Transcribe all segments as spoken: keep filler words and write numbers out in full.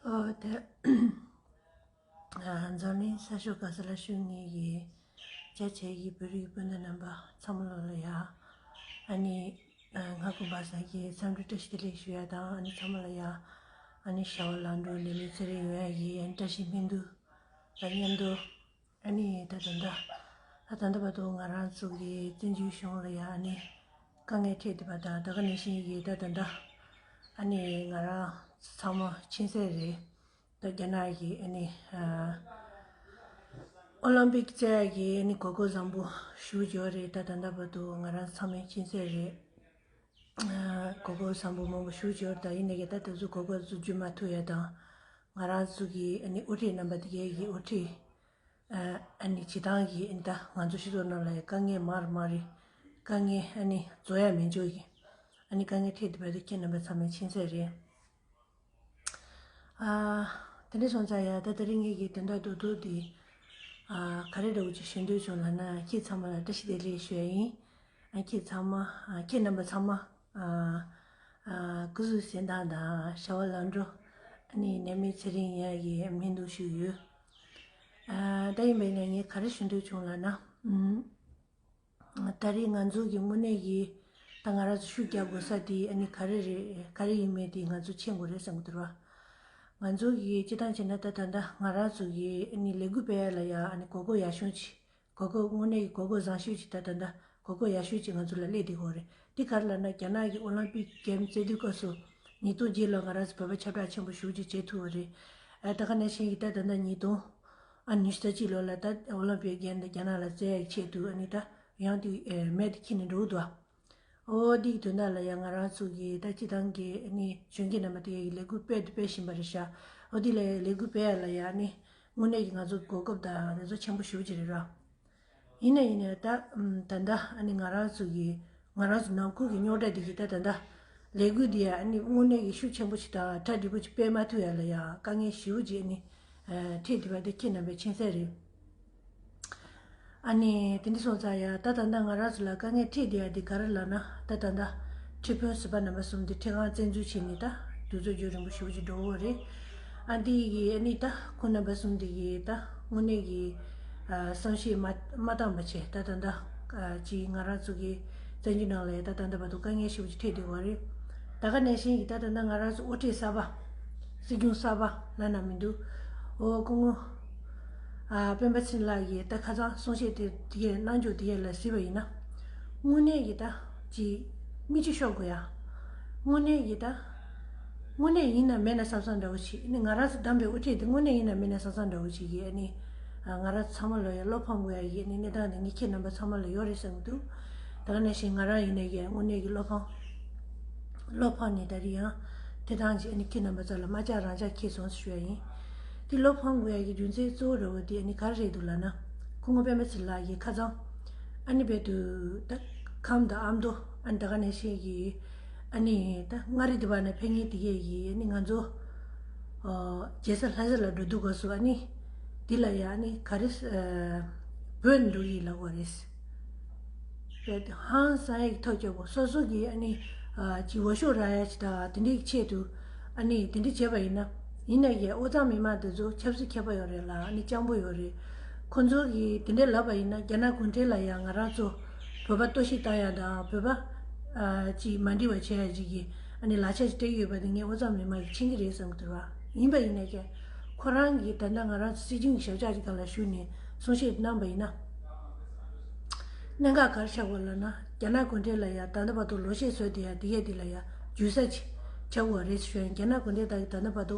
ཨོ་དེ། ཨ། འཛམ་གླིང་ས་ཕྱོགས་ག་ས་ལ་བཞུགས་མཁན་གྱི་རྒྱ་ཆེ་གི་བོད་རིགས་སྤུན་ཟླ་རྣམ་པ་ཚང་མ་ལོ་ལ་ཡ། ཨ་ནི། ཨ། ང་དགོན་པ་ས་གི་འཚམས་འདྲི་བཀྲ་ཤིས་བདེ་ལེགས་ཞུ་ཡ་དང་། ཨ་ནི་ཚང་མ་ལ་ཡ། ཨ་ནི་ཞྭ་བ་ལང་འགྲོ་ནས་མི་ཚེ་རིང་ཡོང་ཡ་གི་ཨ་ནི་བཀྲ་ཤིས་སྨོན་འདུན་དང་མཉམ་དུ། ཨ་ནི་ད་ད་ལྟ། ད་ད་ལྟ་བར་དུ་ང་རང་ཚོ་གི་བཙན་བྱོལ་གཞུང་ལ་ཡ་ཨ་ནི་དཀའ་ངལ་འཕྲད་བསྡད་པ་དང་། ད་ག་ནང་བཞིན་གྱི་ད་ད་ལྟ་ཨ་ནི་ང་རང་ཚང་མ་མཁྱེན་གསལ་རེད། ད་རྒྱ་ནག་གི་ཨ་ནི། ཨ། ཨོ་ལིམ་པིག་རྩེ་ཡ་གི་ཨ་ནི་གོ་སྐབས་བཟང་པོ་ཞེ་པོ་ཅིག་ཡོད་རེད། ད་ད་ལྟ་བར་དུ་ང་རང་ཚང་མས་མཁྱེན་གསལ་རེད། ཨ། གོ་སྐབས་བཟང་པོ་མང་པོ་ཞེ་པོ་ཅིག་ཡོད་རེད། ད་ཡིན་ནའི་ད་དེ་ཚོ་གོ་སྐབས་ཚོ་བརྒྱུད་མ་ཐུབ་ཡ་དང་། ང་རང་ཚོ་གི་ཨ་ནི་དབུ་ཁྲིད་རྣམ་པ་དེ་གའི་གི་དབུ་ཁྲིད། ཨ། ཨ་ནི་སྤྱིར་བཏང་གི་ཨ་ནི་ད་ང་ཚོ་སྤྱི་ཚོགས་ནང་ལ་ཡ་དཀའ་ངལ་མང་རུ་མང་རུ། དཀའ་ངལ་ཨ་ནི་རྫོགས་ཡ་མེད་འཇོག་གི་ཨ་ནི་དཀའ་ངལ་འཕྲད་བསྡད་པ་དེ་ཁྱེད་རྣམ་པ་ཚང་མས་མཁྱེན་གསལ་རེད། ཨ། དེ་འདྲ་སོང་ཙང་ཡ། ད་དེ་རིང་ངེད་ཀྱི་དོན་དག་རྡོག་རྡོག་འདི། ཨ། ག་རེ་འདྲ་བོ་ཅིག་ཞུ་འདོད་བྱུང་ལབ་ན། ཁྱེད་ཚང་མ་ལ་བཀྲ་ཤིས་བདེ་ལེགས་ཞུ་ཡ་ཡིན། ཨ། ཁྱེད་ཚང་མ། ཨ། ཁྱེད་རྣམ་པ་ཚང་མ། ཨ། ཨ། སྐུ་གཟུགས་གཟེངས་རྟགས་དང་ཞྭ་བ་ལང་འགྲོ། ཨ་ནི་ནད་མེད་ཚེ་རིང་ཡོང་ཡ་གི་སྨོན་འདུན་ཞུས་ཡོད། ཨ། ད་ཡིན་པ་ཡིན་ན་ངས་ག་རེ་ཞུ་འདོད་བྱུང་ལབ་ན། ཨུམ། ད་རེས་ང་ཚོ་གི་དངོས་གནས་ཀྱི་ད་ང་རང་ཚོ་ཤུགས་རྒྱག་དགོས་ས་དེ་ཨ་ནི་ག་རེ་རེད། ག་རེ་ཡིན་མིན་དེ་ང་ཚོ་མཁྱེན་དགོས་རེད་བསམ་གྱི་འདུག་ར། ང་ཚོ་གི་སྤྱིར་བཏང་བྱས་ན་ད་ད་ལྟ་ང་རང་ཚོ་གི་ཨ་ནི་ལས་འགུལ་སྤེལ་ཡ་ལ་ཡ་ཨ་ནི་གོ་སྐབས་ཡག་ཤོས་ཅིག་གོ་སྐབས་དངོས་གནས་ཀྱི་གོ་སྐབས་བཟང་ཤོས་ཅིག་ད་ད་ལྟ་གོ་སྐབས་ཡག་ཤོས་ཅིག་ང་ཚོ་ལ་སླེབས་བསྡད་ཡོད་རེད། དེ་ག་རེ་ལབ་ན། རྒྱ་ནག་གི་ཨོ་ལིམ་པིག་གེམ་རྩེད་དུས་སྐབས་སུ་ཉིས་སྟོང་བརྒྱད་ལོ་ང་རང་ཚོ་བོད་པ་ཁྱབ་བསྒྲགས་ཆེན་པོ་ཞེ་པོ་ཅིག་བྱེད་ཐུབ་པ་རེད། ཨ། ད་ག་ནང་བཞིན་གྱི་ད་ད་ལྟ་ཉིས་སྟོང་ཨ་ཉི་ཤུ་རྩ་གཅིག་ལོ་ལ་ད་ཨོ་ལིམ་པིག་གེམ་དེ་རྒྱ་ནག་ལ་རྩེད་ཡག་ཆེད་དུ་ཨ་ནི་ད་ཡང་དེ་མེ་དེ་ཁྱེར་ནས་འགྲོ་གི་འདུག་ཨ། ཨོ་དེའི་དོན་དག་ལ་ཡང་ང་རང་ཚོ་གི་ད་སྤྱིར་བཏང་གི་ཨ་ནི་གཞོན་སྐྱེས་རྣམ་པ་དེ་གའི་ལས་འགུལ་སྤེལ་དུ་སྤེལ་བཞིན་པ་རེད་ཤག་ཨོ་དེ་ལ་ལས་འགུལ་སྤེལ་ཡ་ལ་ཡ་ཨ་ནི་དངོས་གནས་ཀྱི་ང་ཚོ་གོ་སྐབས་དང་དེ་ཚོ་ཆེན་པོ་ཞེ་པོ་ཅིག་རེད་ར། ཡིན་ན་ཡིན་ན་ད་ད་ལྟ་ཨ་ནི་ང་རང་ཚོ་གི་ང་རང་ཚོ་ནང་ཁུལ་གྱི་རྙོག་དྲ་དེ་གི་ད་ད་ལྟ་ལས་འགུལ་འདི་ཡ་ཨ་ནི་དངོས་གནས་ཀྱི་ཤུགས་ཆེན་པོ་ཞིག་དང་གྲ་འགྲིག་པོ་ཞིག་སྤེལ་མ་ཐུབ་ཡ་ལ་ཡ་དཀའ་ངལ་ཞེ་པོ་ཅིག་ཨ་ནི་འཕྲད་བསྡད་པ་དེ་ཁྱེད་རྣམ་པས་མཁྱེན་གསལ་རེད། ཨ་ནི་དེ་འདྲ་སོང་ཙང་ཡ་ད་ད་ལྟ་ང་རང་ཚོ་ལ་དཀའ་ངལ་འཕྲད་བསྡད་ཡ་དེ་ག་རེ་ལབ་ན། ད་ད་ལྟ་ཁྲི་དཔོན་ཟུར་པ་རྣམ་པ་གསུམ་དེ་ཁྲི་ཁང་བཙན་འཛུལ་བྱས་ནས་ད་དུས་ཚོད་རྒྱུན་རིང་པོ་ཞེ་པོ་ཅིག་འགྲོ་གི་ཡོད་རེད། ཨ། འདི་གི་ཨ་ནི་ད་ཁོང་རྣམ་པ་གསུམ་དེ་གི་ད་དངོས་གནས་ཀྱི་ཨ་བསམ་ཤེས་མ་མ་བཏང་བ་བྱས། ད་ད་ལྟ་ཨ་ཅིག་ང་རང་ཚོ་གི་བཙན་བྱོལ་ནང་ལ་ཡ་ད་ད་ལྟ་བར་དུ་དཀའ་ངལ་ཞེ་པོ་ཅིག་འཕྲད་བསྡད་ཡོད་རེད། ད་ག་ནང་བཞིན་གྱི་ད་ད་ལྟ་ང་རང་ཚོ་དབུ་ཁྲིད་གསར་པ། སྲིད་སྐྱོང་གསར་པ་ལབ་ན་མི་འདུག་ཨོ་སྐུ་ངོ་ཨ་སྤེན་པ་ཚེ་རིང་ལགས་ཀྱིས་ད་ཁ་སང་གསུང་བཤད་དེ་དེ་གས་གནང་རྒྱུ་དེ་གས་ལ་གཟིགས་པ་ཡིན་ན། དངོས་གནས་ཀྱི་ད་ཅིག་མིག་ཆུ་ཤོར་དགོས་ཡ། དངོས་གནས་ཀྱི་ད་དངོས་གནས་ཡིན་ན་མེད་ན་བསམ་བསམ་འདྲ་བོ་ཞིག་ཨ་ནི་ང་རང་ཚོ་བདམས་པའི་དབུ་ཁྲིད་དེ་དངོས་གནས་ཡིན་ན་མེད་ན་བསམ་བསམ་འདྲ་བོ་ཞིག་གིས་ཨ་ནི་ང་རང་ཚོ་ཚང་མ་ལ་ཡ་བློ་ཕམ་དགོས་ཡ་གི་ཨ་ནི་གནས་སྟངས་དེ་ངས་ཁྱེད་རྣམ་པ་ཚང་མ་ལ་ཡོད་རེད་བསམ་གྱི་འདུག་ད་ག་ནང་བཞིན་ང་རང་ཡིན་ནའི་གི་དངོས་གནས་ཀྱི་བློ་ཕམ། བློ་ཕམ་ནས་ད་རེས་ཡང་དེ་ཐང་ཅིག་ཨ་ནི་ཁྱེད་རྣམ་པ་ཚོ་ལ་མ་ཆགས་རང་ཆགས་ཁྱེར་སོང་ཞུ་ཡ་ཡིན། དེ་བློ་ཕམ་དགོས་ཡ་གི་རྒྱུ་མཚན་གཙོ་བོ་ར་བ་དེ་ཨ་ནི་ག་རེ་རེད་འདུག་ལབ་ན། སྐུ་ངོ་སྤེན་པ་ཚེ་རིང་ལགས་ཀྱིས་ཁ་སང་ཨ་ནི་རྦད་དེ་ད་ཁམས་དང་ཨ་མདོ་ཨ་ནི་ད་ག་ནང་བཞིན་གྱི་ཨ་ནི་ད་མངའ་རིས་དེ་བ་ནས་ཕེབས་མཁན་དེ་གས་ཀྱིས་ཨ་ནི་ང་ཚོ་ཨ་རྒྱལ་ས་ལྷ་ས་ལ་འགྲོ་དུས་སྐབས་སུ་ཨ་ནི་འདི་ལ་ཡ་ཨ་ནི་ག་རེ་ཨ་བོད་ནས་འགྲོ་གི་ལབ་པ་རེད། རྦད་དེ་ཧང་སང་ཡག་གི་ཐབས་སྐྱོ་པོ། སོ་སོ་གི་ཨ་ནི་ཨ་ཅིག་འོས་ཤོག་རག་ཡ་ཅིག་དང་དེ་འདྲའི་ཆེད་དུ་ཨ་ནི་དེ་འདྲ་བྱས་པ་ཡིན་ན། ཡིན་ནའི་ཨོ་རྩལ་མི་མང་དེ་ཚོ་ཆབ་སྲིད་མཁས་པ་ཡོད་རེད་ལ་ཨ་ནི་སྤྱང་པོ་ཡོད་རེད། ཁོ་ཚོ་གིས་དེ་འདྲ་ལབ་པ་ཡིན་ན་རྒྱ་ནག་གུང་ཁྲན་ལ་ཡང་ང་རང་ཚོ་བོད་པ་གཏོར་བཤིག་བཏང་ཡ་དང་བོད་པ་ཨ་ཅིག་མ་འགྲིག་པ་བྱེད་ཡ་ཅིག་གི་ཨ་ནི་ལག་ཆ་ཅིག་སྤྲད་ཀྱི་ཡོད་པ་དེ་ངས་ཨོ་རྩལ་མི་མང་གིས་མཁྱེན་གྱི་རེད་བསམ་གྱི་འདུག་བ། ཡིན་པ་ཡིན་ནའི་ཁོ་རང་གིས་ད་ལྟ་ང་རང་ཚོ་སྲིད་སྐྱོང་གི་ཞབས་ཕྱོགས་ཀྱི་སྒང་ལ་ཞུགས་ནས་གསུང་བཤད་གནང་པ་ཡིན་ན། གནད་འགག་ག་རེ་ཆགས་པ་ལབ་ན། རྒྱ་ནག་གུང་ཁྲན་ལ་ཡ་ད་ལྟ་བར་དུ་ལོ་ཤས་བཟོས་དེ་ཡ་དེ་ཡ་དེ་ལ་ཡ་འཇུ་ས་ཅིག་ཆགས་པ་རེད་ཞུ་ཡ་ཡིན། རྒྱ་ནག་གུང་ཁྲན་ཏང་གིས་ད་ལྟ་བར་དུ་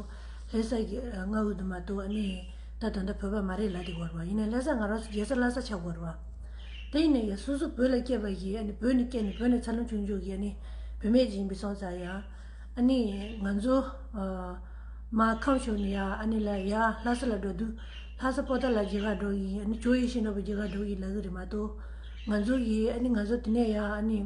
ལྷ་ས་གི་མངའ་དབང་དུ་མ་གཏོགས་ཨ་ནི་ད་ད་ལྟ་བོད་པ་མ་རེད་ལབ་བསྡད་ཡོད་རེད་བ། ཡིན་ནའི་ལྷ་ས་ང་རང་ཚོ་རྒྱལ་ས་ལྷ་ས་ཆགས་ཡོད་རེད་བ། དེ་ཡིན་ནའི་ཡ་སོ་སོ་བོད་ལ་སྐྱེས་པ་ཡིན། ཨ་ནི་བོད་ནས་སྐྱེས་ནས་བོད་ནས་འཚར་ལོངས་བྱུང་ཆོག་གི་ཨ་ནི་བུད་མེད་ཅིག་ཡིན་པའི་སོང་ཙང་ཡ། ཨ་ནི་ང་ཚོ་ཨ་མར་ཁམས་ཕྱོགས་ནས་ཡ་ཨ་ནི་ལ་ཡ་ལྷ་ས་ལ་འགྲོ་དུས་ལྷ་ས་པོ་ཏཱ་ལ་མཇལ་ཁ་འགྲོ་གི་ཡིན། ཨ་ནི་ཇོ་ཡེ་ཤེས་ནོར་བུ་མཇལ་ཁ་འགྲོ་གི་ཡིན་ལབ་གི་རེད་མ་གཏོགས། ང་ཚོ་གིས་ཨ་ནི་ང་ཚོ་དེ་ནས་ཡ་ཨ་ནི་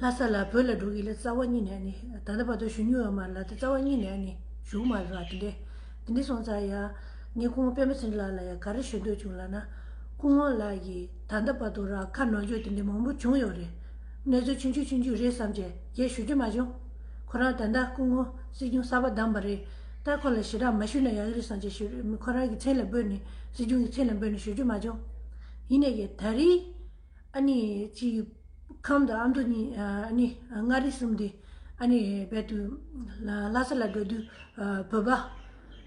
ལྷ་ས་ལ་བོད་ལ་འགྲོ་གི་ཡིན་ལབ་རྩ་བ་ཉིད་ནས་ཨ་ནི་ད་ལྟ་བར་དུ་ཞུ་མྱོང་ཡོད་མ་རེད་ལ། དེ་རྩ་བ་ཉིད་ནས་ཨ་ནི་ཞུ་གི་མ་རེད་བ། དེ་འདྲས་དེ་འདྲས་སོང་ཙང་ཡ་ངས་སྐུ་ངོ་སྤེན་པ་ཚེ་རིང་ལགས་ལ་ཡ་ག་རེ་ཞུ་འདོད་བྱུང་ལབ་ན། སྐུ་ངོ་ལགས་ཀྱིས་ད་ལྟ་བར་དུ་ར་ཁ་ནོར་འཇོག་དེ་འདྲས་མང་པོ་བྱུང་ཡོད་རེད། གནས་ཚུལ་ཆུང་ཆུང་ཆུང་ཆུང་རེད་བསམ་བྱས་རྒྱས་ཞུ་རྒྱུ་མ་བྱུང་། ཁོ་རང་ད་ལྟ་སྐུ་ངོ་སྲིད་སྐྱོང་གསར་པ་བདམས་པ་རེད། ད་ཁོ་ལ་ཞེ་དྲག་མ་ཞུས་ན་ཡག་གི་རེད་བསམ་བྱས་ཞུ་རེད། མི་ཁོ་རང་གི་མཚན་ལ་འབོད་ནས་སྲིད་སྐྱོང་གི་མཚན་ལ་འབོད་ནས་ཞུ་རྒྱུ་མ་བྱུང་། ཡིན་ནའི་ད་རེས་ཨ་ནི་ཅིག་ཁམས་དང་ཨ་མདོ་གཉིས་ཨ་ནི་མངའ་རིས་གསུམ་དེ་ཨ་ནི་རྦད་དུ་ལྷ་ས་ལ་འགྲོ་དུས་བོད་པ་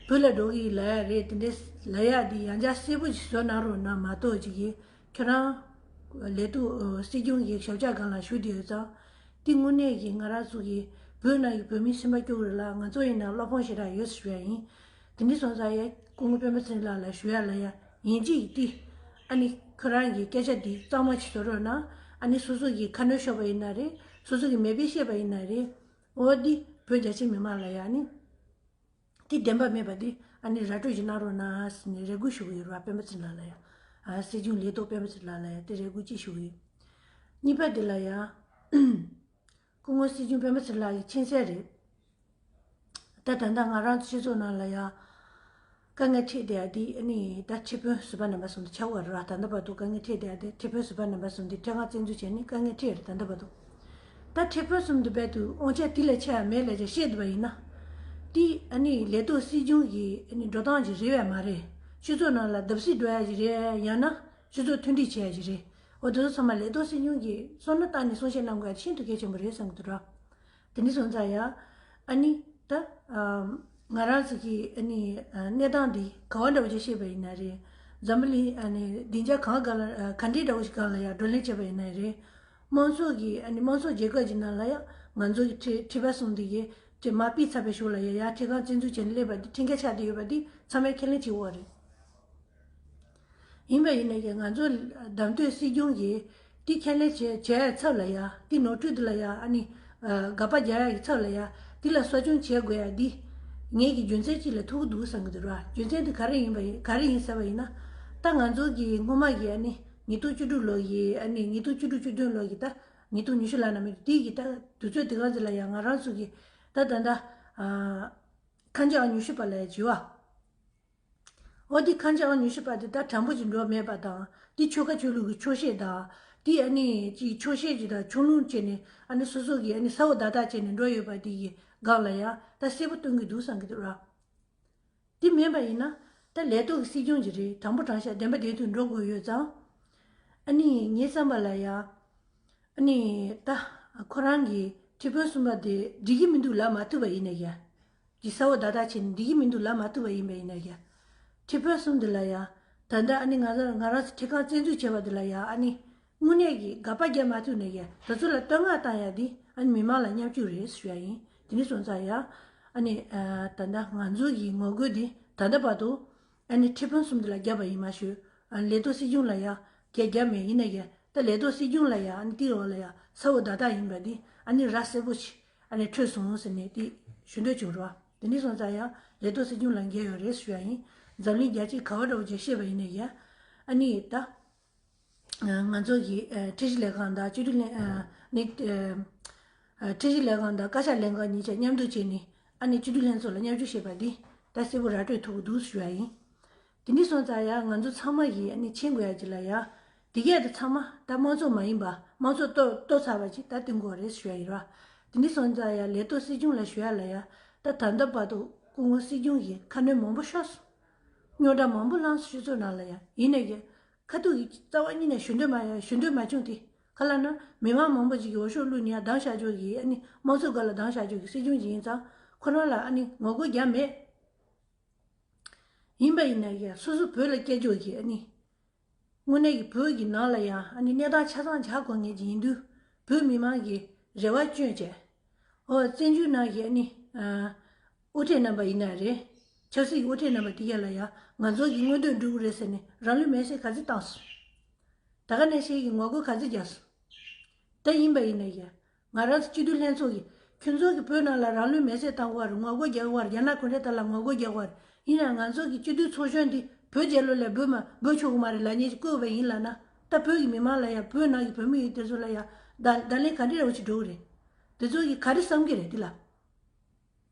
བོད་ལ་འགྲོ་གི་ཡིན་ལབ་ཡ་རེད། དེ་འདྲའི་ལབ་ཡ་དེ་ཡང་བསྐྱར་གསལ་པོ་ཞིག་བཟོ་གནང་རོགས་གནང་མ་གཏོགས་ཅིག་གིས་ཁྱོད་རང་ལས་ཐོག་སྲིད་སྐྱོང་གི་ཞབས་བཅགས་སྒང་ལ་ཞུགས་བསྡད་ཡོད་ཙང་། དེ་དངོས་གནས་ཀྱི་ང་རང་ཚོ་གི་བོད་ནང་གི་བོད་མི་སེམས་པ་སྐྱོ་གི་རེད་ལ། ང་ཚོ་ཡིན་ན་བློ་ཕམ་ཞེ་དྲག་ཡོད་ཟེར་ཞུ་ཡ་ཡིན། དེ་འདྲ་སོང་ཙང་ཡ་སྐུ་ངོ་སྤེན་པ་ཚེ་རིང་ལགས་ལ་ཞུ་ཡ་ལ་ཡ་ཡིན་གཅིག་དེ། ཨ་ནི་ཁོ་རང་གི་སྐད་ཆ་འདི་གཙང་མ་ཅིག་བཟོ་རོགས་གནང་། ཨ་ནི་སོ་སོ་གི་ཁ་སྣོན་ཤོར་བ་ཡིན་ན་རེད། སོ་སོ་གི་མེད་པའི་བཤད་པ་ཡིན་ན་རེད། འོ་འདི་བོད་རྒྱ་ཆེ་མི་མང་ལ་ཡ་ཨ་ནི། དེ་བདེན་པ་མེད་པ་དེ་ཨ་ནི་ར་སྤྲོད་ཅིག་གནང་རོགས་གནང་ཟེར་ནས་རེ་སྐུལ་ཞུ་གི་ཡོད་རེད་བ། སྤེན་པ་ཚེ་རིང་ལགས་ལ་ཡ། ཨ་སྲིད་སྐྱོང་ལས་ཐོག་སྤེན་པ་ཚེ་རིང་ལགས་ལ་ཡ་དེ་རེ་སྐུལ་ཅིག་ཞུ་གི་ཡོད། གཉིས་པ་དེ་ལ་ཡ། སྐུ་ངོ་སྲིད་སྐྱོང་སྤེན་པ་ཚེ་རིང་ལགས་ཀྱི་མཁྱེན་གསལ་རེད། ད་ད་ལྟ་ང་རང་ཚོ་སྤྱི་ཚོགས་ནང་ལ་ཡ། དཀའ་ངལ་འཕྲད་བསྡད་ཡ་དེ་ཨ་ནི་ད་ཁྲི་དཔོན་ཟུར་པ་རྣམ་པ་གསུམ་དེ་ཆགས་པ་རེད་བ། ད་ལྟ་བར་དུ་དཀའ་ངལ་འཕྲད་བསྡད་ཡ་དེ་ཁྲི་དཔོན་ཟུར་པ་རྣམ་པ་གསུམ་དེ་འཕྲལ་ཁང་བཙན་འཛུལ་བྱས་ནས་དཀའ་ངལ་འཕྲད་རེད་ད་ལྟ་བར་དུ། ད་ཁྲི་དཔོན་གསུམ་དེ་རྦད་དུ་དབང་ཆ་དེ་ལས་ཆེ་ཡ་མེད་ལབ་བྱས་བཤད་བསྡད་པ་ཡིན་ན། དེ་ཨ་ནི་ལས་ཐོག་སྲིད་སྐྱོང་གི་ཨ་ནི་འགྲོ་སྟངས་ཅིག་རེད་བས་མ་རེད། སྤྱི་ཚོགས་ནང་ལ་བརྡབ་གསིག་འགྲོ་ཡ་ཅིག་རེད་ཡང་ན་སྤྱི་ཚོགས་མཐུན་སྒྲིལ་བྱེད་ཡ་ཅིག་རེད། འོ་དེ་ཚོ་ཚང་མ་ལས་ཐོག་སྲིད་སྐྱོང་གིས་བསམ་བློ་བཏང་ནས་གསུང་བཤད་གནང་དགོས་ཡ་ཤིན་ཏུ་གལ་ཆེན་པོ་རེད་བསམ་གྱི་འདུག་ར། དེ་འདྲ་སོང་ཙང་ཡ། ཨ་ནི་ད་ཨ་ང་རང་ཚོ་གི་ཨ་ནི་ཨ་གནས་སྟངས་འདི་ག་བ་འདྲ་བོ་ཅིག་བཤད་པ་ཡིན་ན་རེད། འཛམ་བུ་གླིང་ཨ་ནི་སྡིངས་ཆ་གང་ག་ལ་ཨ་ག་འདྲའི་འདྲ་བོ་ཞིག་སྒང་ལ་ཡ་བགྲོ་གླེང་བྱས་པ་ཡིན་ན་རེད། དམངས་གཙོ་གི་ཨ་ནི་དམངས་གཙོ་རྒྱལ་ཁབ་ཀྱི་ནང་ལ་ཡ་ང་ཚོ་གི་ཁྲི་ཁྲི་པ་གསུམ་འདི་གི་ཁྲི་མ་ཕུད་ཚར་བའི་གཞུག་ལ་ཡ་ཡ་ཁྲི་ཁང་བཙན་འཛུལ་བྱས་ནས་སླེབས་པ་འདི་ཁྲིམས་འགལ་ཆགས་བསྡད་ཡོད་པ་འདི་ཚང་མས་ཁས་ལེན་བྱེད་དགོས་པ་རེད། ཡིན་པ་ཡིན་ན་ཡང་ང་ཚོ་བདམས་ཐོན་སྲིད་སྐྱོང་གིས་དེ་ཁས་ལེན་བྱས་བྱས་ཡ་ཚབ་ལ་ཡ་དེ་ནོར་འཁྲུལ་དེ་ལ་ཡ་ཨ་ནི་དགག་པ་རྒྱག་ཡ་གི་ཚབ་ལ་ཡ་དེ་ལ་གསོ་སྐྱོང་བྱེད་དགོས་ཡ་འདི་ངེད་ཀྱི་རྒྱུ་མཚན་གཅིག་ལ་ཐུག་གི་འདུག་བསམ་གྱི་འདུག་ར། རྒྱུ་མཚན་དེ་ག་རེ་ཡིན་པ་ཡིན་ག་རེ་ཡིན་ཟེར་བ་ཡིན་ན། ད་ང་ཚོ་གི་སྔོན་མ་གི་ཨ་ནི་ཉིས་སྟོང་བཅུ་དྲུག་ལོ་གི་ཨ་ནི་ཉིས་སྟོང་བཅུ་དྲུག་བཅུ་བདུན་ལོ་གི་ད་ཉིས་སྟོང་ཉི་ཤུ་ལ་ན་མེད་དུས་ཀྱི་ད་དུས་ཚོད་དེ་ག་ཚོད་ལ་ཡ་ང་རང་ཚོ་གི་ད་ད་ད་ཁ་འཇམ་ཨང་ཉི་ཤུ་པ་ལ་ཡ་བྱི་བ། འོ་དེ་ཁ་འཇམ་ཨང་ཉི་ཤུ་པ་དེ་ད་དྲང་པོ་ཅིག་འགྲོ་མེད་པ་དང་དེ་ཆོལ་ཁ་ཆོས་ལུགས་ཀྱི་ཕྱོགས་ཞེན་དང་དེ་ཨ་ནི་ཅིག་ཕྱོགས་ཞེན་ཅིག་དང་ཕྱོགས་ལྷུང་བྱས་ནས་ཨ་ནི་སོ་སོ་གི་ཨ་ནི་ས་འོག་བརྡ་རྟགས་བྱས་ནས་འགྲོ་ཡོད་པ་དེ་གི་སྒང་ལ་ཡ་ད་གསལ་པོ་སྟོན་གི་འདུག་བསམ་གི་འདུག་ར། དེ་མིན་པ་ཡིན་ན་ད་ལས་ཐོག་གི་སྲིད་སྐྱོང་ཅིག་རེད། དྲང་པོ་དྲང་བཞག་བདེན་པ་བདེན་མཐུན་འགྲོ་དགོས་ཡོད་ཙང་། ཨ་ནི་ངའི་བསམ་པ་ལ་ཡ། ཨ་ནི་ད་ཁོ་རང་གིས་ཁྲི་དཔོན་གསུམ་པ་དེ་འགྲིག་གི་མི་འདུག་ལབ་མ་ཐུབ་པ་ཡིན་ན་ཡ། ཀྱི་ས་འོག་བརྡ་རྟགས་བྱས་ནས་འགྲིག་གི་མི་འདུག་ལབ་མ་ཐུབ་པ་ཡིན་པ་ཡིན་ན་ཡ། ཁྲི་དཔོན་གསུམ་དེ་ལ་ཡ། ད་ལྟ་ཨ་ནི་ང་རང་ང་རང་ཚོ་ཁྲི་ཁང་བཙན་འཛུལ་བྱས་པ་དེ་ལ་ཡ་ཨ་ནི། དངོས་གནས་ཀྱི་དགག་པ་རྒྱག་མ་ཐུབ་ནས་ཡ་དེ་ཚོ་ལ་བསྟོད་བསྔགས་བཏང་ཡ་འདི་ཨ་ནི་མི་མང་ལ་བརྙས་བཅོས་རེད་ཞུ་ཡ་ཡིན། དེ་འདྲ་སོང་ཙང་ཡ། ཨ་ནི་ད་ལྟ་ང་ཚོ་གི་ངོ་རྒོལ་འདི་ད་ལྟ་བར་དུ། ཨ་ནི་ཁྲི་དཔོན་གསུམ་དེ་ལ་བརྒྱབ་པ་ཡིན་མ་ཞུ། ཨ་ནི་ལས་ཐོག་སྲིད་སྐྱོང་ལ་ཡ་གས་བརྒྱབ་མེད་ཡིན་ན་ཡ་ད་ལས་ཐོག་སྲིད་སྐྱོང་ལ་ཡ་ཨ་ནི་དེའི་འོག་ལ་ཡ་ས་འོག་བརྡ་རྟགས་ཡིན་པ་འདི་ཨ་ནི་ར་གསལ་པོ་ཞིག་ཨ་ནི་འཕྲོད་སོང་ཟེར་ནས་དེ་ཞུ་འདོད་བྱུང་རོགས། དེ་འདྲ་སོང་ཙང་ཡ་ལས་ཐོག་སྲིད་སྐྱོང་ལ་འགལ་ཡོད་རེད་ཞུ་ཡ་ཡིན། འཛམ་གླིང་རྒྱལ་སྤྱིའི་ག་བ་འདྲ་བོ་ཅིག་བཤད་པ་ཡིན་ན་ཡ། ཨ་ནི་ད། ང་ཚོ་གི་ཁྲིམས་ཞིབ་ལས་ཁང་དང་སྤྱི་འཐུས་ལྷན་ནི། ཁྲིམས་ཞིབ་ལས་ཁང་དང་བཀའ་ཤག་ལྷན་ཁང་གཉིས་ཆ་མཉམ་འདུས་བྱས་ནས་ཨ་ནི་སྤྱི་འཐུས་ལྷན་ཚོགས་ལ་མཉམ་ཞུགས་བྱས་པ་འདི་ད་གསལ་པོ་ར་སྤྲོད་ཐུབ་ཀྱི་འདུག་ཞུ་ཡ་ཡིན། དེ་འདྲ་སོང་ཙང་ཡ་ང་ཚོ་ཚང་མ་གིས་ཨ་ནི་མཁྱེན་དགོས་ཡ་ཅིག་ལ་ཡ། དེ་གས་དེ་ཚང་མ་ད་དམངས་གཙོ་མ་ཡིན་པ་དམངས་གཙོ་གཏོར་གཏོར་ཚར་བ་ཅིག་ད་བསྟན་དགོས་རེད་ཞུ་ཡ་ཡིན་ར། དེ་འདྲ་སོང་ཙང་ཡ་ལས་ཐོག་སྲིད་སྐྱོང་ལ་ཞུ་ཡ་ལ་ཡ་ད་ད་ལྟ་བར་དུ་སྐུ་ངོ་སྲིད་སྐྱོང་གིས་ཁ་སྣོན་མང་པོ་ཤོར་སོང་། རྙོག་དྲ་མང་པོ་བསླངས་སོང་སྤྱི་ཚོགས་ནང་ལ་ཡ་ཡིན་ནའི་གི་ཁ་ཐུག་གི་རྩ་བ་ཉིད་ནས་ཞུ་འདོད་མ་ཡ་ཞུ་འདོད་མ་བྱུང་སྟེ། ག་ལབ་ན་མི་མང་མང་པོ་ཅིག་གིས་འོས་ཤོག་བླུགས་ནས་ཡར་བདམས་བཞག་ཆོག་གི་ཨ་ནི་དམངས་གཙོའི་སྒང་ལ་བདམས་བཞག་ཆོག་གི་སྲིད་སྐྱོང་ཅིག་ཡིན་ཙང་ཁོ་རང་ལ་ཨ་ནི་ངོ་རྒོལ་རྒྱག་མེད། ཡིན་པ་ཡིན་ན་ཡང་སོ་སོ་བོད་ལ་སྐྱེས་ཆོག་གི་ཨ་ནི། དངོས་གནས་ཀྱི་བོད་ཀྱི་ནང་ལ་ཡང་ཨ་ནི་གནས་སྟངས་ཆ་ཚང་ཆ་གོ་མཁན་ཅིག་ཡིན་དུས་བོད་མི་མང་གི་རེ་བ་བཅོལ་བྱས། ཨོ་བཙན་བྱོལ་ནང་གི་ཨ་ནི། དབུ་ཁྲིད་རྣམ་པ་ཡིན་ན་རེད། ཆབ་སྲིད་ཀྱི་དབུ་ཁྲིད་རྣམ་པ་དེ་གས་ལ་ཡང་ང་ཚོ་གི་མངོན་འདོད་འགྲུབ་ཀྱི་རེད་ཟེར་ནས་རང་ལུས་མེར་སྲེག་ག་ཚོད་བཏང་སོང་། ད་ག་ནང་བཞིན་གྱི་ངོ་རྒོལ་ག་ཚོད་རྒྱག་སོང་། ད་ཡིན་པ་ཡིན་ན་ཡང་ང་རང་ཚོ་སྤྱི་འཐུས་ལྷན་ཚོགས་ཀྱིས་ཁྱོད་ཚོ་གི་བོད་ནང་ལ་རང་ལུས་མེར་སྲེག་བཏང་དགོས་པ་རེད། ངོ་རྒོལ་རྒྱག་དགོས་པ་རེད། རྒྱ་ནག་གུང་ཁྲན་ཏང་ལ་ངོ་རྒོལ་རྒྱག་དགོས་པ་རེད། ཡིན་ནའང་ང་ཚོ་གི་སྤྱི་འཐུས་ཚོགས་གཞོན་འདི་བོད་རྒྱལ་ལོ་ལས་འབུད་མ་འབུད་ཆོག་གི་མ་རེད་ལབ་མཁན་ཅིག་བསྐོས་པ་ཡིན་ལབ་ན། ད་བོད་ཀྱི་མི་མང་ལ་ཡང་བོད་ནང་གི་བོད་མི་ཡིན་དེ་ཚོ་ལ་ཡང་བརྡ་བརྡ་ལན་ག་འདྲ་འདྲ་བོ་ཅིག་འགྲོ་གི་རེད། དེ་ཚོ་གིས་ག་རེ་བསམ་གི་རེད་འདི་ལ།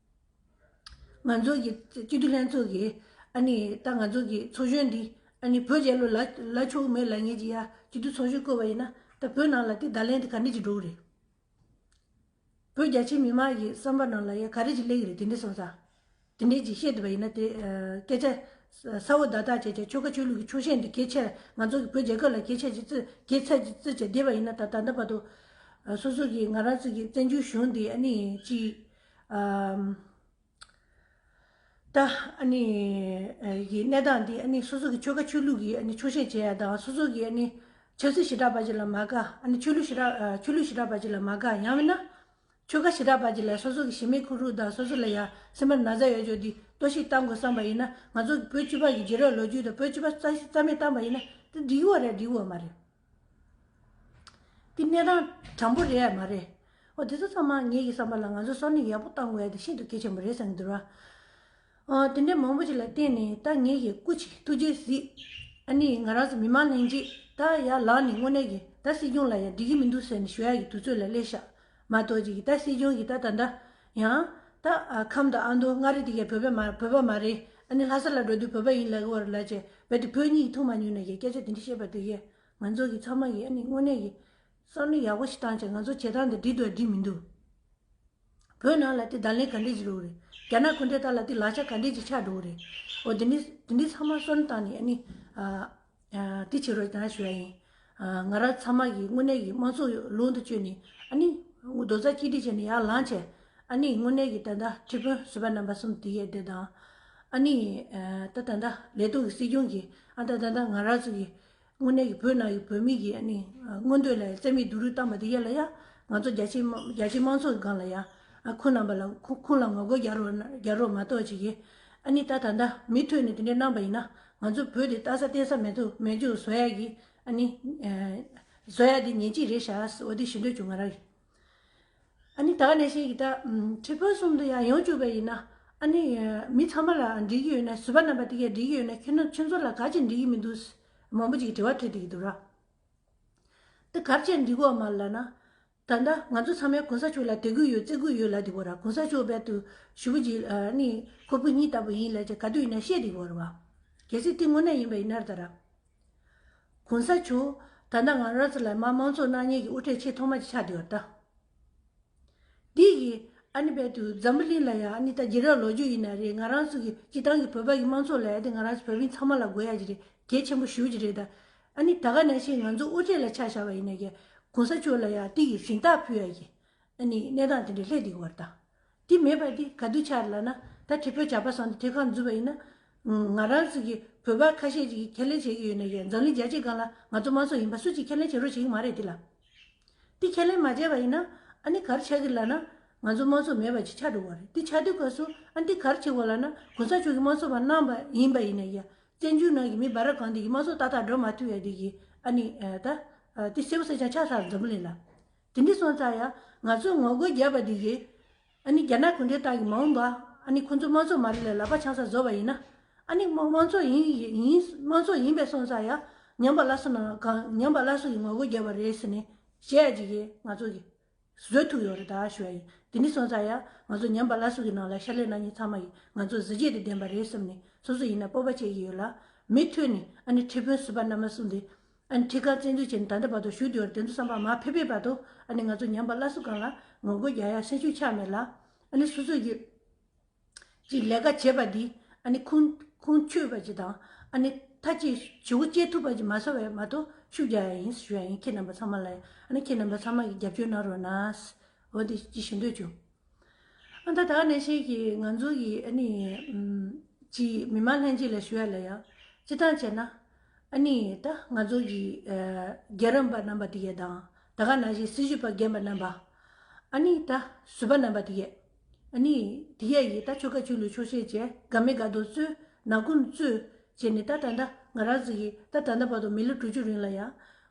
ང་ཚོ་གི་སྤྱི་འཐུས་ལྷན་ཚོགས་ཀྱིས་ཨ་ནི་ད་ང་ཚོ་གི་ཚོགས་གཞོན་འདི་ཨ་ནི་བོད་རྒྱལ་ལོ་ལ་ལ་ཆོག་གི་མེད་ལབ་མཁན་ཅིག་ཡ་སྤྱི་འཐུས་ཚོགས་གཞོན་བསྐོས་པ་ཡིན་ན་ད་བོད་ནང་ལ་དེ་བརྡ་ལན་དེ་ག་འདྲ་ཅིག་འགྲོ་གི་རེད། བོད་རྒྱ་ཆེ་མི་མང་གི་བསམ་པ་ནང་ལ་ཡ་ག་རེ་ཅིག་སླེབས་ཀྱི་རེད་དེ་འདྲ་སོང་ཙང་། དེ་འདྲའི་ཅིག་བཤད་བསྡད་པ་ཡིན་ན། དེ་ཨ་སྐད་ཆ་གསལ་བོ་བརྡ་དག་བྱས་བྱས། ཆོལ་ཁ་ཆོས་ལུགས་ཀྱི་ཕྱོགས་ཞེན་འདི་གལ་ཆེ། ང་ཚོ་གི་བོད་རྒྱལ་ཁབ་ལ་གལ་ཆེ་ཅིག་བརྩི། གལ་ཚད་ཅིག་བརྩི་བྱས་བསྡད་པ་ཡིན་ན། ད་ད་ལྟ་བར་དུ་ཨ་སོ་སོ་གི་ང་རང་ཚོ་གི་བཙན་བྱོལ་གཞུང་འདི་ཨ་ནི་ཅིག་ཨ་ད་ཨ་ནི་ཨ་གི་གནས་སྟངས་འདི་ཨ་ནི་སོ་སོ་གི་ཆོལ་ཁ་ཆོས་ལུགས་ཀྱི་ཨ་ནི་ཕྱོགས་ཞེན་བྱེད་ཡ་དང་། སོ་སོ་གི་ཨ་ནི་ཆབ་སྲིད་ཞེ་དྲག་པ་ཅིག་ལ་མ་དགའ། ཨ་ནི་ཆོས་ལུགས་ཞེ་དྲག་ཨ་ཆོས་ལུགས་ཞེ་དྲག་པ་ཅིག་ལ་མ་དགའ། ཡང་མིན་ན་ཆོལ་ཁ་ཞེ་དྲག་པ་ཅིག་ལ་སོ་སོ་གི་ཞི་མོལ་ཁུག་རུ་དང་། སོ་སོ་ལ་ཡ་སེམས་པར་ན་ཚ་ཡོད་རྒྱུ་འདི་གཏོར་བཤིག་བཏང་དགོས་བསམ་པ་ཡིན་ན། ང་ཚོ་གི་བོད་སྤྱི་པ་གི་རྒྱལ་རབས་ལོ་རྒྱུས་དང་བོད་སྤྱི་པ་རྩ་རྩ་མེད་བཏང་པ་ཡིན་ན། དེ་འགྲིག་གི་ཡོད་རེད། འགྲིག་གི་ཡོད་མ་རེད། དེ་གནས་སྟངས་དྲང་པོ་རེད་ཡ་མ་རེད། འོ་དེ་ཚོ་ཚང་མ་ངེད་ཀྱི་བསམ་པ་ལ་ང་ཚོ་བསམ་བློ་ཡག་པོ་བཏང་དགོས་ཡ་དེ་ཤིན་ཏུ་གལ་ཆེན་པོ་རེད་བསམ་གྱི་འདུག་ར། ཨ་དེ་འདྲའི་མང་པོ་ཅིག་ལ་བརྟེན་ནས་ད་ངེད་ཀྱིས་སྐུ་མཁྱེན་ཐུགས་རྗེ་གཟིགས། ཨ་ནི་ང་རང་ཚོ་མི་མང་ལྷན་རྒྱས་ད་ཡར་ལངས་ནས་དངོས་གནས་ཀྱི་ད་སྲིད་སྐྱོང་ལ་ཡང་འགྲིག་གི་མི་འདུག་ཟེར་ནས་ཞུ་ཡ་གི་དུས་ཚོད་ལ་སླེབས་ཤག་མ་གཏོགས་ཅིག་གི་ད་སྲིད་སྐྱོང་གིས་ད་ད་ལྟ་ཡང་ད་ཨ་ཁམས་དང་ཨ་མདོ་མངའ་རིས་དེ་གའི་བོད་པ་མ་བོད་པ་མ་རེད། ཨ་ནི་ལྷ་ས་ལ་འགྲོ་དུས་བོད་པ་ཡིན་ལབ་གི་ཡོད་རེད་ལབ་བྱས། རྦད་དེ་བོད་གཉིས་ཐུག་མ་མྱོང་ནས་ཀྱི་སྐད་ཆ་དེ་འདྲ་བཤད་པ་དེ་གས། ང་ཚོ་གི་ཚང་མ་གི་ཨ་ནི་དངོས་གནས་ཀྱི་བསམ་བློ་ཡག་པོ་ཞིག་བཏང་བྱས། ང་ཚོ་བྱེད་སྟངས་འདི་འགྲིག་འདུག་འགྲིག་མི་འདུག་བོད་ནང་ལ་དེ་བརྡ་ལན་ག་འདྲས་ཅིག་འགྲོ་གི་རེད། རྒྱ་ནག་གུང་ཁྲན་ཏང་ལ་དེ་ལག་ཆ་ག་འདྲས་ཅིག་ཆགས་འགྲོ་གི་རེད། འོ་དེ་འདྲས་དེ་འདྲས་ཚང་མ་བསམ་བློ་བཏང་ནས། ཨ་ནི་ཨ་ཨ་དེ་བྱེད་རོགས་གནང་ཞུ་ཡ་ཡིན། ཨ་ང་རང་ཚང་མ་གི་དངོས་གནས་ཀྱི་དམངས་གཙོ་ལམ་དུ་བསྐྱོད་ནས། ཨ་ནི་རྡོག་རྩ་གཅིག་སྒྲིལ་བྱས་ནས་ཡར་ལངས་བྱས། ཨ་ནི་དངོས་གནས་ཀྱི་ད་ལྟ་ཁྲི་དཔོན་ཟུར་པ་རྣམ་པ་གསུམ་དེ་གས་དེ་དང་། ཨ་ནི་ཨ་ད་ད་ལྟ་ལས་ཐོག་གི་སྲིད་སྐྱོང་གིས་ཨ་ད་ད་ལྟ་ང་རང་ཚོ་གི་དངོས་གནས་ཀྱི་བོད་ནང་གི་བོད་མི་གི་ཨ་ནི་མངོན་འདོད་ལ་རྩ་མེད་སྡུག་རུས་བཏང་བ་དེ་གས་ལ་ཡ། ང་ཚོ་རྒྱ་ཆེ་རྒྱ་ཆེ་དམངས་ཚོགས་ཀྱི་སྒང་ལ་ཡ། ཨ་ཁོང་རྣམ་པ་ལ་ཁོང་ཁོང་ལ་ངོ་རྒོལ་རྒྱག་རོགས་རྒྱག་རོགས་མ་གཏོགས་ཅིག་གི། ཨ་ནི་ད་ད་ལྟ་མུ་མཐུད་ནས་དེ་འདྲ་གནང་པ་ཡིན་ན། ང་ཚོ་བོད་དེ་ལྟ་ས་བལྟས་ས་མེད་དུ་མེད་རྒྱུ་བཟོ་ཡ་གི། ཨ་ནི་ཨ་བཟོ་ཡ་དེ་ཉེན་ཅིག་རེད་ཤག་འོ་དེ་ཞུ་འདོད་བྱུང་ང་རང་གི། ཨ་ནི་ད་ག་ནང་བཞིན་གྱི་ད་ཁྲི་དཔོན་གསུམ་དུ་ཡང་ཡོང་བཅུག་པ་ཡིན་ན། ཨ་ནི་མི་ཚང་མ་ལ་འགྲིག་གི་ཡོད་ན། ཟུར་པ་རྣམ་པ་དེ་གས་འགྲིག་གི་ཡོད་ན། ཁྱོད་ན་ཁྱོད་ཚོ་ལ་ག་ཅིག་འགྲིག་གི་མི་འདུག་མང་པོ་ཅིག་གིས་དྲི་བ་དྲིས་བསྡད་ཀྱི་འདུག་ར། དེ་ག་རེ་བྱས་འགྲིག་གོ་མ་ལབ་ན། ད་ལྟ་ང་ཚོ་ཚང་མས་གོང་ས་མཆོག་ལ་དད་གུས་ཡོད་བརྩི་གུས་ཡོད་ལབ་བསྡད་ཀྱི་ཡོད་ར། གོང་ས་མཆོག་རྦད་དེ་ཞེ་པོ་ཅིག་ཨ་ནི་ཁོག་པ་སྙིང་ལྟ་བུ་ཡིན་ལབ་བྱས་ག་དུས་ཡིན་ན་བཤད་བསྡད་ཀྱི་ཡོད་ར་བ། གལ་སྲིད་དེ་དངོས་གནས་ཡིན་པ་ཡིན་ན་ད་ར། གོང་ས་མཆོག་ད་ལྟ་ང་རང་ཚོ་ལ་མར་དམངས་གཙོ་གནང་མཁན་གྱི་དབུ་ཁྲིད་ཆེས་ཐོག་མ་ཅིག་ཆགས་བསྡད་ཡོད་རེད་ད། འདི་ཡིས་ཨ་ནི་རྦད་དེ་འཛམ་བུ་གླིང་ལ་ཡ། ཨ་ནི་ད་རྒྱལ་རབས་ལོ་རྒྱུས་ཡིན་ན་རེད། ང་རང་ཚོ་གི་སྤྱི་བཏང་གི་བོད་པ་གི་དམངས་གཙོ་ལབ་ཡ་དེ་ང་རང་ཚོ་བོད་མི་ཚང་མ་ལ་དགོས་ཡ་ཅིག་རེད། གལ་ཆེན་པོ་ཞེ་པོ་ཅིག་རེད་ད། ཨ་ནི་ད་ག་ནང་བཞིན་ང་ཚོ་དབུ་ཁྲིད་ལ་ཆ་བཞག་པ་ཡིན་ན་ཀྱང་གོང་ས་མཆོག་ལ་ཡ་དེ་ཡི་གཟེངས་རྟགས་ཕུལ་ཡ་གི་ཨ་ནི་གནས་སྟངས་དེ་འདྲ་སླེབས་བསྡད་ཀྱི་ཡོད་རེད་ད། དེ་མེད་པ་དེ་ག་དུས་ཆགས་རེད་ལབ་ན། ད་ཁྲི་དཔོན་ཇག་པ་སོང་སྟེ་ཐད་ཀར་འཛུལ་བ་ཡིན་ན། ང་རང་ཚོ་གི་བོད་པ་ཁ་ཤས་ཅིག་གིས་ཁས་ལེན་བྱེད་ཀྱི་ཡོད་ན་ཀྱང་། འཛམ་གླིང་རྒྱལ་སྤྱིའི་སྒང་ལ་ང་ཚོ་དམངས་གཙོ་ཡིན་པ་སུ་གཅིག་ཁས་ལེན་བྱེད་རོགས་བྱེད་ཀྱི་མ་རེད་དེ་ལ། དེ་ཁས་ལེན་མ་བྱས་པ་ཡིན་ན། ཨ་ནི་ག་རེ་ཆགས་ཀྱི་ལབ་ན། ང་ཚོ་དམངས་གཙོ་མེད་པ་ཅིག་ཆགས་འགྲོ་གི་རེད། དེ་ཆགས་དུས་སྐབས་སུ་ཨ་ནི་དེ་ག་རེ་བྱེད་དགོས་ལབ་ན། གོང་ས་མཆོག་གིས་དམངས་གཙོ་མར་གནང་བ་ཡིན་པ་ཡིན་ན་ཡང་། བཙན་བྱོལ་ནང་གི་མི་འབའ་རབ་གང་དེ་གིས་དམངས་གཙོ་ཏག་ཏག་འགྲོ་མ་ཐུབ་ཡ་དེ་གི་ཨ་ནི་ཨ་ད་ཨ་དེ་གསལ་པོ་གསལ་རྐྱང་ཆགས་ཚར་འཛམ་བུ་གླིང་ལ། དེ་འདྲ་སོང་ཙང་ཡང་ང་ཚོས་ངོ་རྒོལ་བརྒྱབ་པ་དེ་གིས། ཨ་ནི་རྒྱ་ནག་གུང་ཁྲན་ཏང་གིས་མ་འོངས་པ་ཨ་ནི་ཁོང་ཚོ་དམངས་གཙོ་མ་རེད་ལབ་ལག་པ་འཆང་ས་བཟོ་བ་ཡིན་ན། ཨ་ནི་དམངས་དམངས་གཙོ་ཡིན་ཡིན་དམངས་གཙོ་ཡིན་པའི་སོང་ཙང་ཡང་ཉམས་པ་སླར་གསོ་ནང་གང་ཉམས་པ་སླར་གསོ་གི་ངོ་རྒོལ་བརྒྱབ་པ་རེད་ཟེར་ནས་བཤད་ཡ་ཅིག་གིས་ང་ཚོ་གི་བཟོས་ཐུབ་ཡོད་རེད་ད་ཞུ་ཡ་ཡིན། དེ་འདྲ་སོང་ཙང་ཡང་ང་ཚོ་ཉམས་པ་སླར་གསོ་གི་ནང་ལ་ཕྱག་ལས་གནང་མཁན་ཚང་མ་ཡིས་ང་ཚོ་གཟི་བརྗིད་དང་ལྡན་པ་རེད་བསམ་ནས་སོ་སོ་ཡིན་ན་སྤོབས་པ་བྱེད་ཀྱི་ཡོད་ལ། མུ་མཐུད་ནས་ཨ་ནི་ཁྲི་དཔོན་ཟུར་པ་རྣམ་པ་གསུམ་དེ། ཨ་ནི་ཁྲི་ཁང་བཙན་འཛུལ་བྱས་ནས་ད་ལྟ་བར་དུ་བཞུགས་བསྡད་ཡོད་རེད། དེ་ཚོ་བསམ་པ་མར་ཕེབས་ཕེབས་བར་དུ་ཨ་ནི་ང་ཚོ་ཉམས་པ་སླར་གསོ་སྒང་ལ་ངོ་རྒོལ་རྒྱག་ཡ་སེམས་ཤུགས་ཆག་མེད་ལ། ཨ་ནི་སོ་སོ་གི་ཅིག་ལས་ཀ་བྱེད་པ་འདི་ཨ་ནི་ཁུངས་ཁུངས་འཁྱོལ་བ་ཅིག་དང་། ཨ་ནི་མཐའ་གཅིག་ཞེ་པོ་བཅད་ཐུབ་པ་ཅིག་མ་བཟོ་བས་མ་གཏོགས་ཤུགས་རྒྱག་ཡ་ཡིན་ཞུ་ཡ་ཡིན། ཁྱེད་རྣམ་པ་ཚང་མ་ལ། ཨ་ནི་ཁྱེད་རྣམ་པ་ཚང་མ་གིས་རྒྱབ་སྐྱོར་གནང་རོགས་གནང་། འོ་དེ་ཅིག་ཞུ་འདོད་བྱུང་། ཨ་ད་ད་ག་ནང་བཞིན་གྱི་ང་ཚོ་གི་ཨ་ནི་ཨམ་ཅིག་མི་མང་ལྷན་རྒྱས་ལ་ཞུ་ཡ་ལ་ཡ། སྤྱིར་བཏང་བྱས་ན་ཨ་ནི་ད་ང་ཚོ་གི་ཨ་རྒྱལ་རབས་པ་རྣམ་པ་དེ་གས་དང་། ད་ག་ནང་བཞིན་སྲི་ཞུ་པ་རྒན་པ་རྣམ་པ། ཨ་ནི་ད་ཟུར་པ་རྣམ་པ་དེ་གས། ཨ་ནི་དེ་གས་ཀྱིས་ད་ཆོལ་ཁ་ཆོས་ལུགས་ཕྱོགས་ཞེན་བྱས། དགའ་མི་དགའ་མདོག་བཟོས། ནག་ཁུང་བཙུགས་བྱས་ནས། ད་ད་ལྟ་ང་རང་ཚོ་གི་ད་ད་ལྟ་བར་དུ་མི་ལོ་དྲུག་ཅུ་རིང་ལ་ཡ།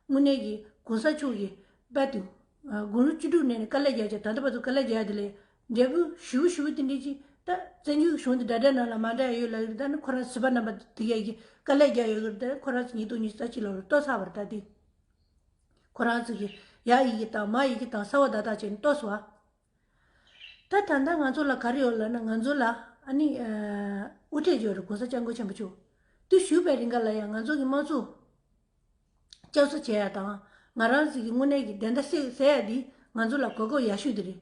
དངོས་གནས་ཀྱི་གོང་ས་མཆོག་གིས་རྦད་དེ་ཨ་དགུང་ལོ་བཅུ་དྲུག་ནས་ནས་དཀའ་ལས་རྒྱག་བྱས། ད་ལྟ་བར་དུ་དཀའ་ལས་རྒྱག་ཡ་དེ་ལས་འབྲས་བུ་ཞེ་པོ་ཞེ་པོ་དེ་འདྲ་ཅིག་ད་བཙན་བྱོལ་གཞུང་འདི་འདྲ་འདྲ་ནང་ལ་མ་འདྲ་ཡོད་ལབ་ཡོད། ད་ནི་ཁོ་རང་ཟུར་པ་རྣམ་པ་དེ་གས་ཀྱིས་དཀའ་ལས་རྒྱག་ཡོད་གི་རེད། ད་ཁོ་རང་ཚོ་ཉིས་སྟོང་ཉི་ཤུ་རྩ་གཅིག་ལོར་གཏོར་ཚར་བ་རེད། ད་དེ་ཁོ་རང་ཚོ་གིས་ཡར་ཡི་གེ་བཏང་མར་ཡི་གེ་བཏང་གསར་པ་བརྡ་རྟགས་བྱས་ནས་གཏོར་སོང་བ། ད་ད་ལྟ་ང་ཚོ་ལ་ག་རེ་ཡོད་ལབ་ན། ང་ཚོ་ལ་ཨ་ནི་ཨ་དབུ་ཁྲིད་ཡོད་རེད། གོང་ས་སྐྱབས་མགོན་ཆེན་པོ་མཆོག་དེ་བཞུགས་པའི་རིང་ག་ལ་ཡང་ང་ཚོ་གི་དམངས་གཙོ་སྐྱབས་གསོ་བྱེད་ཡ་དང་། ང་རང་ཚོ་གི་དངོས་གནས་ཀྱི་བདེན་མཐའ་གསལ་གསལ་ཡ་འདི་ང་ཚོ་ལ་གོ་སྐབས་ཡག་ཤོས་དེ་རེད།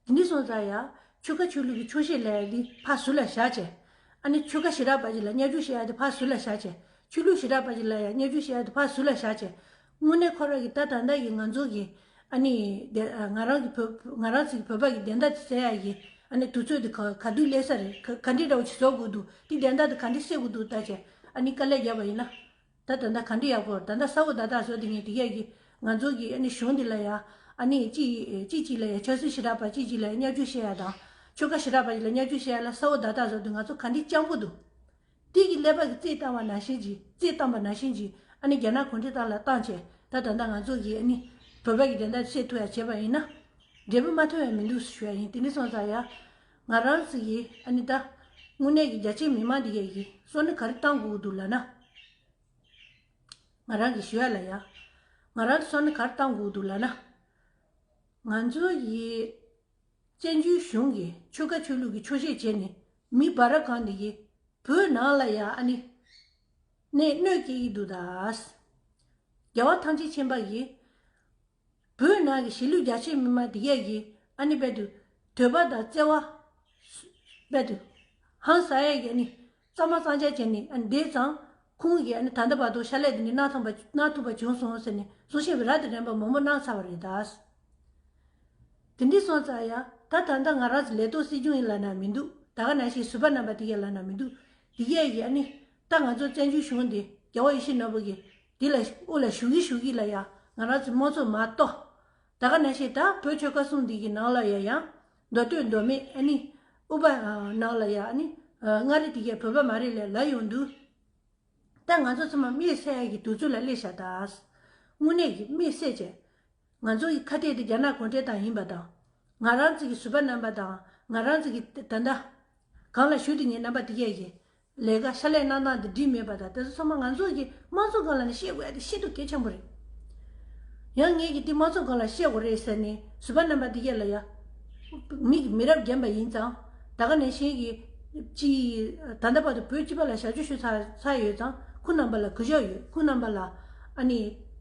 དེ་འདྲ་སོང་ཙང་ཡ་ ཆོལ་ཁ་ཆོས་ལུགས་ཀྱི་ཆོག་ཤེས་ལབ་ཡ་དེ་ཕར་ཟུར་ལ་བཞག་བྱས། ཨ་ནི་ཆོལ་ཁ་ཞི་དྲག་པ་ཅིག་ལ་བརྙས་བཅོས་བྱེད་ཡ་དེ་ཕར་ཟུར་ལ་བཞག་བྱས། ཆོས་ལུགས་ཞི་དྲག་པ་ཅིག་ལ་ཡ་བརྙས་བཅོས་བྱེད་ཡ་དེ་ཕར་ཟུར་ལ་བཞག་བྱས། དངོས་གནས་ཁོ་རང་གི་ད་ད་ལྟ་གི་ང་ཚོ་གི་ཨ་ནི་དེ་ང་རང་གི་བོད་ང་རང་ཚོ་གི་བོད་པ་གི་བདེན་མཐའ་དེ་གསལ་ཡ་གི་ཨ་ནི་དུས་ཚོད་དེ་ག་ག་དུས་སླེབས་ས་རེད། ག་ག་འདྲའི་འདྲ་བོ་ཞིག་བཟོ་དགོས་འདུག་དེ་བདེན་མཐའ་དེ་ག་འདྲའི་གསལ་དགོས་འདུག་ལྟ་བྱས་ཨ་ནི་དཀའ་ལས་བརྒྱབ་པ་ཡིན་ན། ད་ད་ལྟ་ག་འདྲ་ཡག་པོ་ད་ལྟ་གསལ་བོ་ད་ད་བཟོ་དེ་ངས་དེ་གས་ཀྱི་ང་ཚོ་གི་ཨ་ནི་གཞུང་འདི་ལ་ཡ་ཨ་ནི་གཅིག་གཅིག་གཅིག་ལ་ཡ་ཆབ་སྲིད་ཞི་དྲག་པ་གཅིག་གཅིག་ལ་ཡ་བརྙས་བཅོས་བྱེད་ཡ་དང་ཆོལ་ཁ་ཞི་དྲག་པ་གཅིག་ལ་བརྙས་བཅོས་བྱེད་ཡ་ལ་གསལ་བོ་ད་ད་བཟོ་དེ་ང་ཚོ་ག་འདྲའི་སྤྱང་པོ་འདུག་དེ་གི་ཀླད་པ་གི་རྩིས་བཏང་བ་ནང་བཞིན་གྱི་རྩིས་བཏང་བ་ནང་བཞིན་གྱི་ཨ་ནི་རྒྱ་ནག་གུང་ཁྲན་ཏང་ལ་བཏང་བྱས་ད་ད་ལྟ་ང་ཚོ་གི་ཨ་ནི་བོད་པ་གི་བདེན་མཐའ་སེལ་ཐུབ་ཡ་བྱས་པ་ཡིན་ན་འབྲས་བུ་མ་ཐོན་ཡ་མི་འདུག་ཞུ་ཡ་ཡིན། དེ་འདྲ་སོང་ཙང་ཡ་ང་རང་ཚོ་གི་ཨ་ནི་ད་དངོས་གནས་ཀྱི་རྒྱ་ཆེའི་མི་མང་འདི་གས་ཀྱི་བསམ་བློ་ག་རེ་བཏང་དགོས་འདུག་ལབ་ན། ང་རང་གིས་ཞུ་ཡ་ལ་ཡ། ང་རང་ཚོ་ནི་ག་རེ་བཏང་དགོས་འདུག་ལབ་ན། ང་ཚོ་ཡི་བཙན་བྱོལ་གཞུང་གི་ཆོལ་ཁ་ཆོས་ལུགས་ཀྱི་ཆོག་ཤེས་བྱས་ནས་མི་འབའ་ར་གང་དེ་ཡི་བོད་ནང་ལ་ཡ་ཨ་ནི་གནས་གནོད་སྐྱེལ་གྱི་འདུག་ད། རྒྱལ་བ་ཐམས་ཅད་མཁྱེན་པ་ཡིས། བོད་ནང་གི་གཞིས་ལུས་རྒྱ་ཆེའི་མི་མང་དེ་གས་ཀྱིས་ཨ་ནི་རྦད་དུ་འདོད་པ་དང་བརྩེ་བ་རྦད་དུ་ཧང་སང་ཡས་ཀྱི་ཨ་ནི་གཙང་མ་གཙང་རྐྱང་བྱས་ནས་ཨ་ནི་བསྡད་ཙང་ཁོང་གིས་ཨ་ནི་ད་ལྟ་བར་དུ་ཕྱག་ལས་དེ་འདྲ་གནང་ཐུབ་པ་གནང་ཐུབ་པ་བྱུང་སོང་ཟེར་ནས་གསུང་བཤད་རབ་དང་རིམ་པ་མང་པོ་གནང་ཚར་བ་རེད་ད། དེ་འདྲ་སོང་ཙང་ཡ་ད་ད་ལྟ་ང་རང་ཚོ་ལས་ཐོག་སྲིད་སྐྱོང་ཡིན་ལབ་ན་མི་འདུག་ད་ག་ནང་བཞིན་ཟུར་པ་རྣམ་པ་དེ་གས་ལབ་ན་མི་འདུག་དེ་གས་ཀྱིས་ཨ་ནི་ད་ང་ཚོ་བཙན་བྱོལ་གཞུང་འདི་རྒྱལ་བ་ཡིད་བཞིན་ནོར་བུ་གིས། དེ་ལ་དབུ་ལ་བཞུགས་ཀྱི་བཞུགས་ཀྱི་ལ་ཡ་ང་རང་ཚོའི་དམངས་གཙོ་མ་གཏོགས། ད་ག་ནང་བཞིན་ད་བོད་ཆོལ་ཁ་གསུམ་འདི་གི་ནང་ལ་ཡ་ཡང་མདོ་སྟོད་མདོ་སྨད་ཨ་ནི་དབུ་པ་ནང་ལ་ཡ་ཨ་ནི་མངའ་རིས་དེ་གས་བོད་པ་མ་རེད་ལས་ལབ་ཡོང་དུས། ད་ང་ཚོ་ཚང་མ་མིག་སད་ཡ་གི་དུས་ཚོད་ལ་སླེབས་ཤག་ད། དངོས་གནས་ཀྱི་མིག་སད་བྱས། ང་ཚོ་ཡི་ཁ་གཏད་དེ་རྒྱ་ནག་གུང་ཁྲན་ཏང་ཡིན་པ་དང་། ང་རང་ཚོ་གི་ཟུར་པ་རྣམ་པ་དང་ང་རང་ཚོ་གི་ད་ལྟ་གང་ལ་བཞུགས་དེ་ངའི་རྣམ་པ་དེ་གས་ཀྱི་ལས་ཀ་ཕྱག་ལས་གནང་སྟངས་དེ་འགྲིག་མེད་པ་དང་དེ་ཚོ་ཚང་མ་ང་ཚོ་གི་དམངས་གཙོ་སྒང་ལ་ནས་བཤད་དགོས་ཡ་དེ་ཤིན་ཏུ་གལ་ཆེན་པོ་རེད། ཡང་ངས་ཀྱི་དེ་དམངས་གཙོ་སྒང་ལ་བཤད་དགོས་རེད་ཟེར་ནས་ཟུར་པ་རྣམ་པ་དེ་གས་ལ་ཡ། མི་གི་མི་རབས་རྒན་པ་ཡིན་ཙང་ད་ག་ནང་བཞིན་གྱི་ཅི་ད་ལྟ་བར་དུ་བོད་སྤྱི་པ་ལ་ཞབས་ཞུ་ཞུ་ཚར་ཚར་ཡོད་ཙང་ཁོང་རྣམ་པ་ལ་གུས་ཞབས་ཡོད། ཁོང་རྣམ་པ་ལ་ཨ་ནི་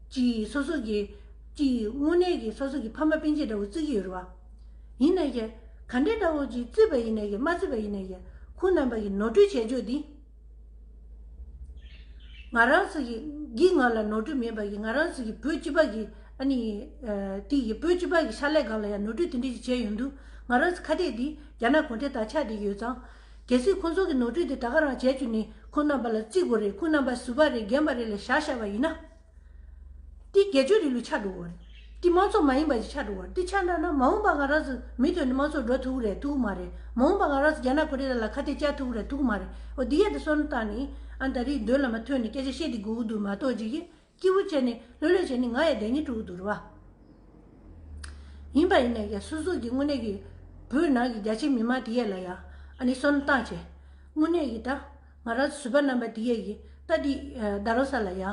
ཅི་སོ་སོ་གི་ཅི་དངོས་གནས་ཀྱི་སོ་སོ་གི་ཕ་མ་སྤུན་མཆེད་འདྲ་བོ་བརྩི་གི་ཡོད་རེད་བ། ཡིན་ན་ཡང་ག་འདྲའི་འདྲ་བོ་ཅིག་བརྩིས་པ་ཡིན་ན་ཡང་མ་བརྩིས་པ་ཡིན་ན་ཡང་ཁོང་རྣམ་པ་གི་ནོར་འཁྲུལ་བྱས་ཆོག་འདི། ང་རང་ཚོ་གི་གི་ང་ལ་ནོར་འཁྲུལ་མེད་པ་གི་ང་རང་ཚོ་གི་བོད་སྤྱི་པ་གི་ཨ་ནི་ཨ་དེ་གི་བོད་སྤྱི་པ་གི་ཕྱག་ལས་སྒང་ལ་ཡང་ནོར་འཁྲུལ་དེ་འདྲ་ཞིག་བྱས་ཡོང་དུས་ང་རང་ཚོ་ཁ་གཏད་འདི་རྒྱ་ནག་གུང་ཁྲན་ཏང་ཆགས་བསྡད་ཡོད་ཙང་། གལ་སྲིད་ཁོང་ཚོ་གི་ནོར་འཁྲུལ་དེ་ད་ག་རང་བྱས་བཅུག་ནས་ཁོང་རྣམ་པ་ལ་བརྩི་དགོས་རེད། ཁོང་རྣམ་པ་ཟུར་པ་རེད་རྒན་པ་རེད་ལ་བཞག་བཞག་པ་ཡིན་ན། དེ་སྒེར་གཅོད་རིང་ལུགས་ཆགས་འགྲོ་གི་རེད། དེ་དམངས་གཙོ་མ་ཡིན་པ་ཞིག་ཆགས་འགྲོ་གི་རེད། དེ་ཆགས་འགྲོ་ན་མ་འོངས་པ་ང་རང་ཚོ་མུ་མཐུད་ནས་དམངས་གཙོ་འགྲོ་ཐུབ་ཀྱི་རེད་ཐུབ་ཀྱི་མ་རེད། མ་འོངས་པ་ང་རང་ཚོ་རྒྱ་ནག་གུང་ཁྲན་ཏང་ལ་ཁ་གཏད་བཅག་ཐུབ་ཀྱི་རེད་ཐུབ་ཀྱི་མ་རེད། འོ་འདི་ཡས་དེ་བསམ་བློ་བཏང་ནས་ཨ་ད་རེས་མདུན་ལམ་མ་ཐོན་ནས་སྐད་ཆ་བཤད་དེ་དགོས་ཀྱི་འདུག་མ་གཏོགས་ཅིག་གིས་སྐྱིད་པོ་བྱས་ནས་ལྷོད་ལྷོད་བྱས་ནས་ང་ཡང་བསྡད་སྙིང་བྲོ་གི་འདུག་རེད་བ། ཡིན་པ་ཡིན་ནས་ཀྱང་སོ་སོ་གི་དངོས་གནས་ཀྱི་བོད་ནང་གི་རྒྱ་ཆེའི་མི་མང་དེ་ཡས་ལ་ཡ་ཨ་ནི་བསམ་བློ་བཏང་བྱས། དངོས་གནས་ཀྱི་ད་ང་རང་ཚོ་ཟུར་པ་རྣམ་པ་དེ་ཡས་ཀྱི་ད་འདི་རྡ་རམ་ས་ལ་ཡ་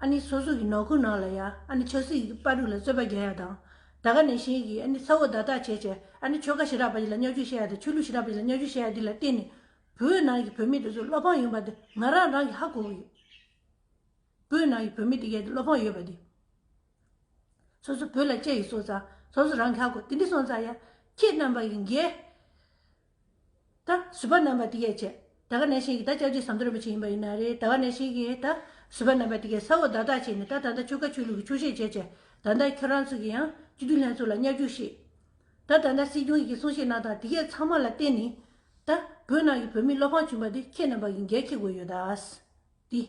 ཨ་ནི་སོ་སོ་གི་ནང་ཁུལ་ནང་ལ་ཡ་ཨ་ནི་ཆབ་སྲིད་ཀྱི་བར་དུ་ལ་རྩོད་པ་རྒྱག་ཡ་དང་། ད་ག་ནང་བཞིན་གྱི་ཨ་ནི་ས་འོག་བརྡ་དག་བྱས་བྱས་ཨ་ནི་ཆོལ་ཁ་ཞེ་དྲག་པ་ཞིག་ལ་བརྙས་བཅོས་བྱེད་ཡ་དང་ཆོས་ལུགས་ཞེ་དྲག་པ་ཞིག་ལ་བརྙས་བཅོས་བྱེད་ཡ་འདི་ལ་བརྟེན་ནས་བོད་ནང་གི་བོད་མི་དེ་ཚོ་བློ་ཕམ་ཡོང་པ་དེ་ང་རང་རང་གིས་ཧ་གོ་གི་ཡོད། བོད་ནང་གི་བོད་མི་དེ་གས་དེ་བློ་ཕམ་ཡོད་པ་དེ། སོ་སོ་བོད་ལ་སྐྱེས་ཡིན་སོང་ཙང་སོ་སོ་རང་གིས་ཧ་གོ། དེ་འདྲ་སོང་ཙང་ཡ་ཁྱེད་རྣམ་པ་ཡིན་གྱི། ད་ཟུར་པ་རྣམ་པ་དེ་གས་བྱས། ད་ག་ནང་བཞིན་གྱི་ད་སྐྱབས་རྗེ་ཟམ་གདོང་རིན་པོ་ཆེ་ཡིན་པ་ཡིན་ན་རེད། ད་ག་ནང་བཞིན་གྱི་ད་ཟུར་པ་རྣམ་པ་དེ་གས་ས་འོག་བརྡ་དག་བྱས་ནས་ད་ད་ལྟ་ཆོལ་ཁ་ཆོས་ལུགས་ཀྱི་ཆོག་ཤེས་བྱས་བྱས་ད་ལྟ་ཁྱོད་རང་ཚོ་གི་ཡང་སྤྱི་འཐུས་ལྷན་ཚོགས་ལ་བརྙས་བཅོས་བྱས། ད་ད་ལྟ་སྲིད་སྐྱོང་ཡི་གེ་གསུང་བཤད་གནང་སྟངས་དེ་གས་ཚང་མ་ལ་བརྟེན་ནས་ད་བོད་ནང་གི་བོད་མི་བློ་ཕམ་བྱུང་པ་དེ་ཁྱེད་རྣམ་པ་གིས་འགན་འཁྱེར་དགོས་ཡོད་ད། དེ།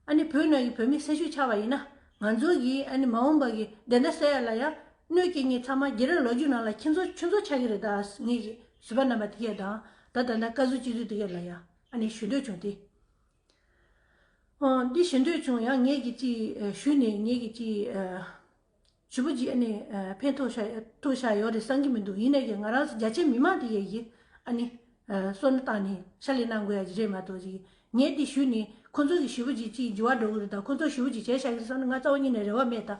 ཨ་ནི་བོད་ནང་གི་བོད་མི་སེར་ཤུལ་ཆགས་པ་ཡིན་ན་ང་ཚོ་གིས་ཨ་ནི་མ་འོངས་པ་གི་བདེན་མཐའ་གསལ་ཡ་ལ་ཡ་གནོད་སྐྱེལ་མཁན་ཚང་མ་རྒྱལ་རབས་ལོ་རྒྱུས་ནང་ལ་ཁྱེད་ཚོ་ཁྱོད་ཚོ་ཆགས་ཀྱི་རེད་ད། ངེད་ཀྱི་ཟུར་པ་རྣམ་པ་དེ་གས་དང་ད་ད་ལྟ་བཀའ་ཟུར་སྤྱི་ཟུར་དེ་གས་ལ་ཡ་ཨ་ནི་ཞུ་འདོད་བྱུང་སྟེ། ཨོ་འདི་ཞུ་འདོད་བྱུང་། ཡང་ངེད་ཀྱི་ཅི་ཞུས་ནས་ངེད་ཀྱི་ཅི། ཞུ་བ་ཅིག་ཨ་ནི་ཕན་ཐོགས་ཤ་ཐོགས་ཤ་ཡོད་རེད་བསམ་གྱི་མི་འདུག་ཡིན་ནའི་ཀྱང་ང་རང་ཚོ་རྒྱ་ཆེ་མི་མང་དེ་གས་ཀྱིས་ཨ་ནི་བསམ་བློ་བཏང་ནས་ཕྱག་ལས་གནང་དགོས་ཡ་ཅིག་རེད་མ་གཏོགས་ཅིག་ངས་འདི་ཞུས་ནས་ཁོ་ཚོ་གི་ཞུ་བ་ཅིག་ཅིག་འགྱུར་བ་འགྲོ་གི་རེད་ད། ཁོ་ཚོ་ཞུ་བ་ཅིག་བྱས་བཞག་གི་རེད་བསམ་ན་ང་རྩ་བ་ཉིད་ནས་རེ་བ་མེད་ད།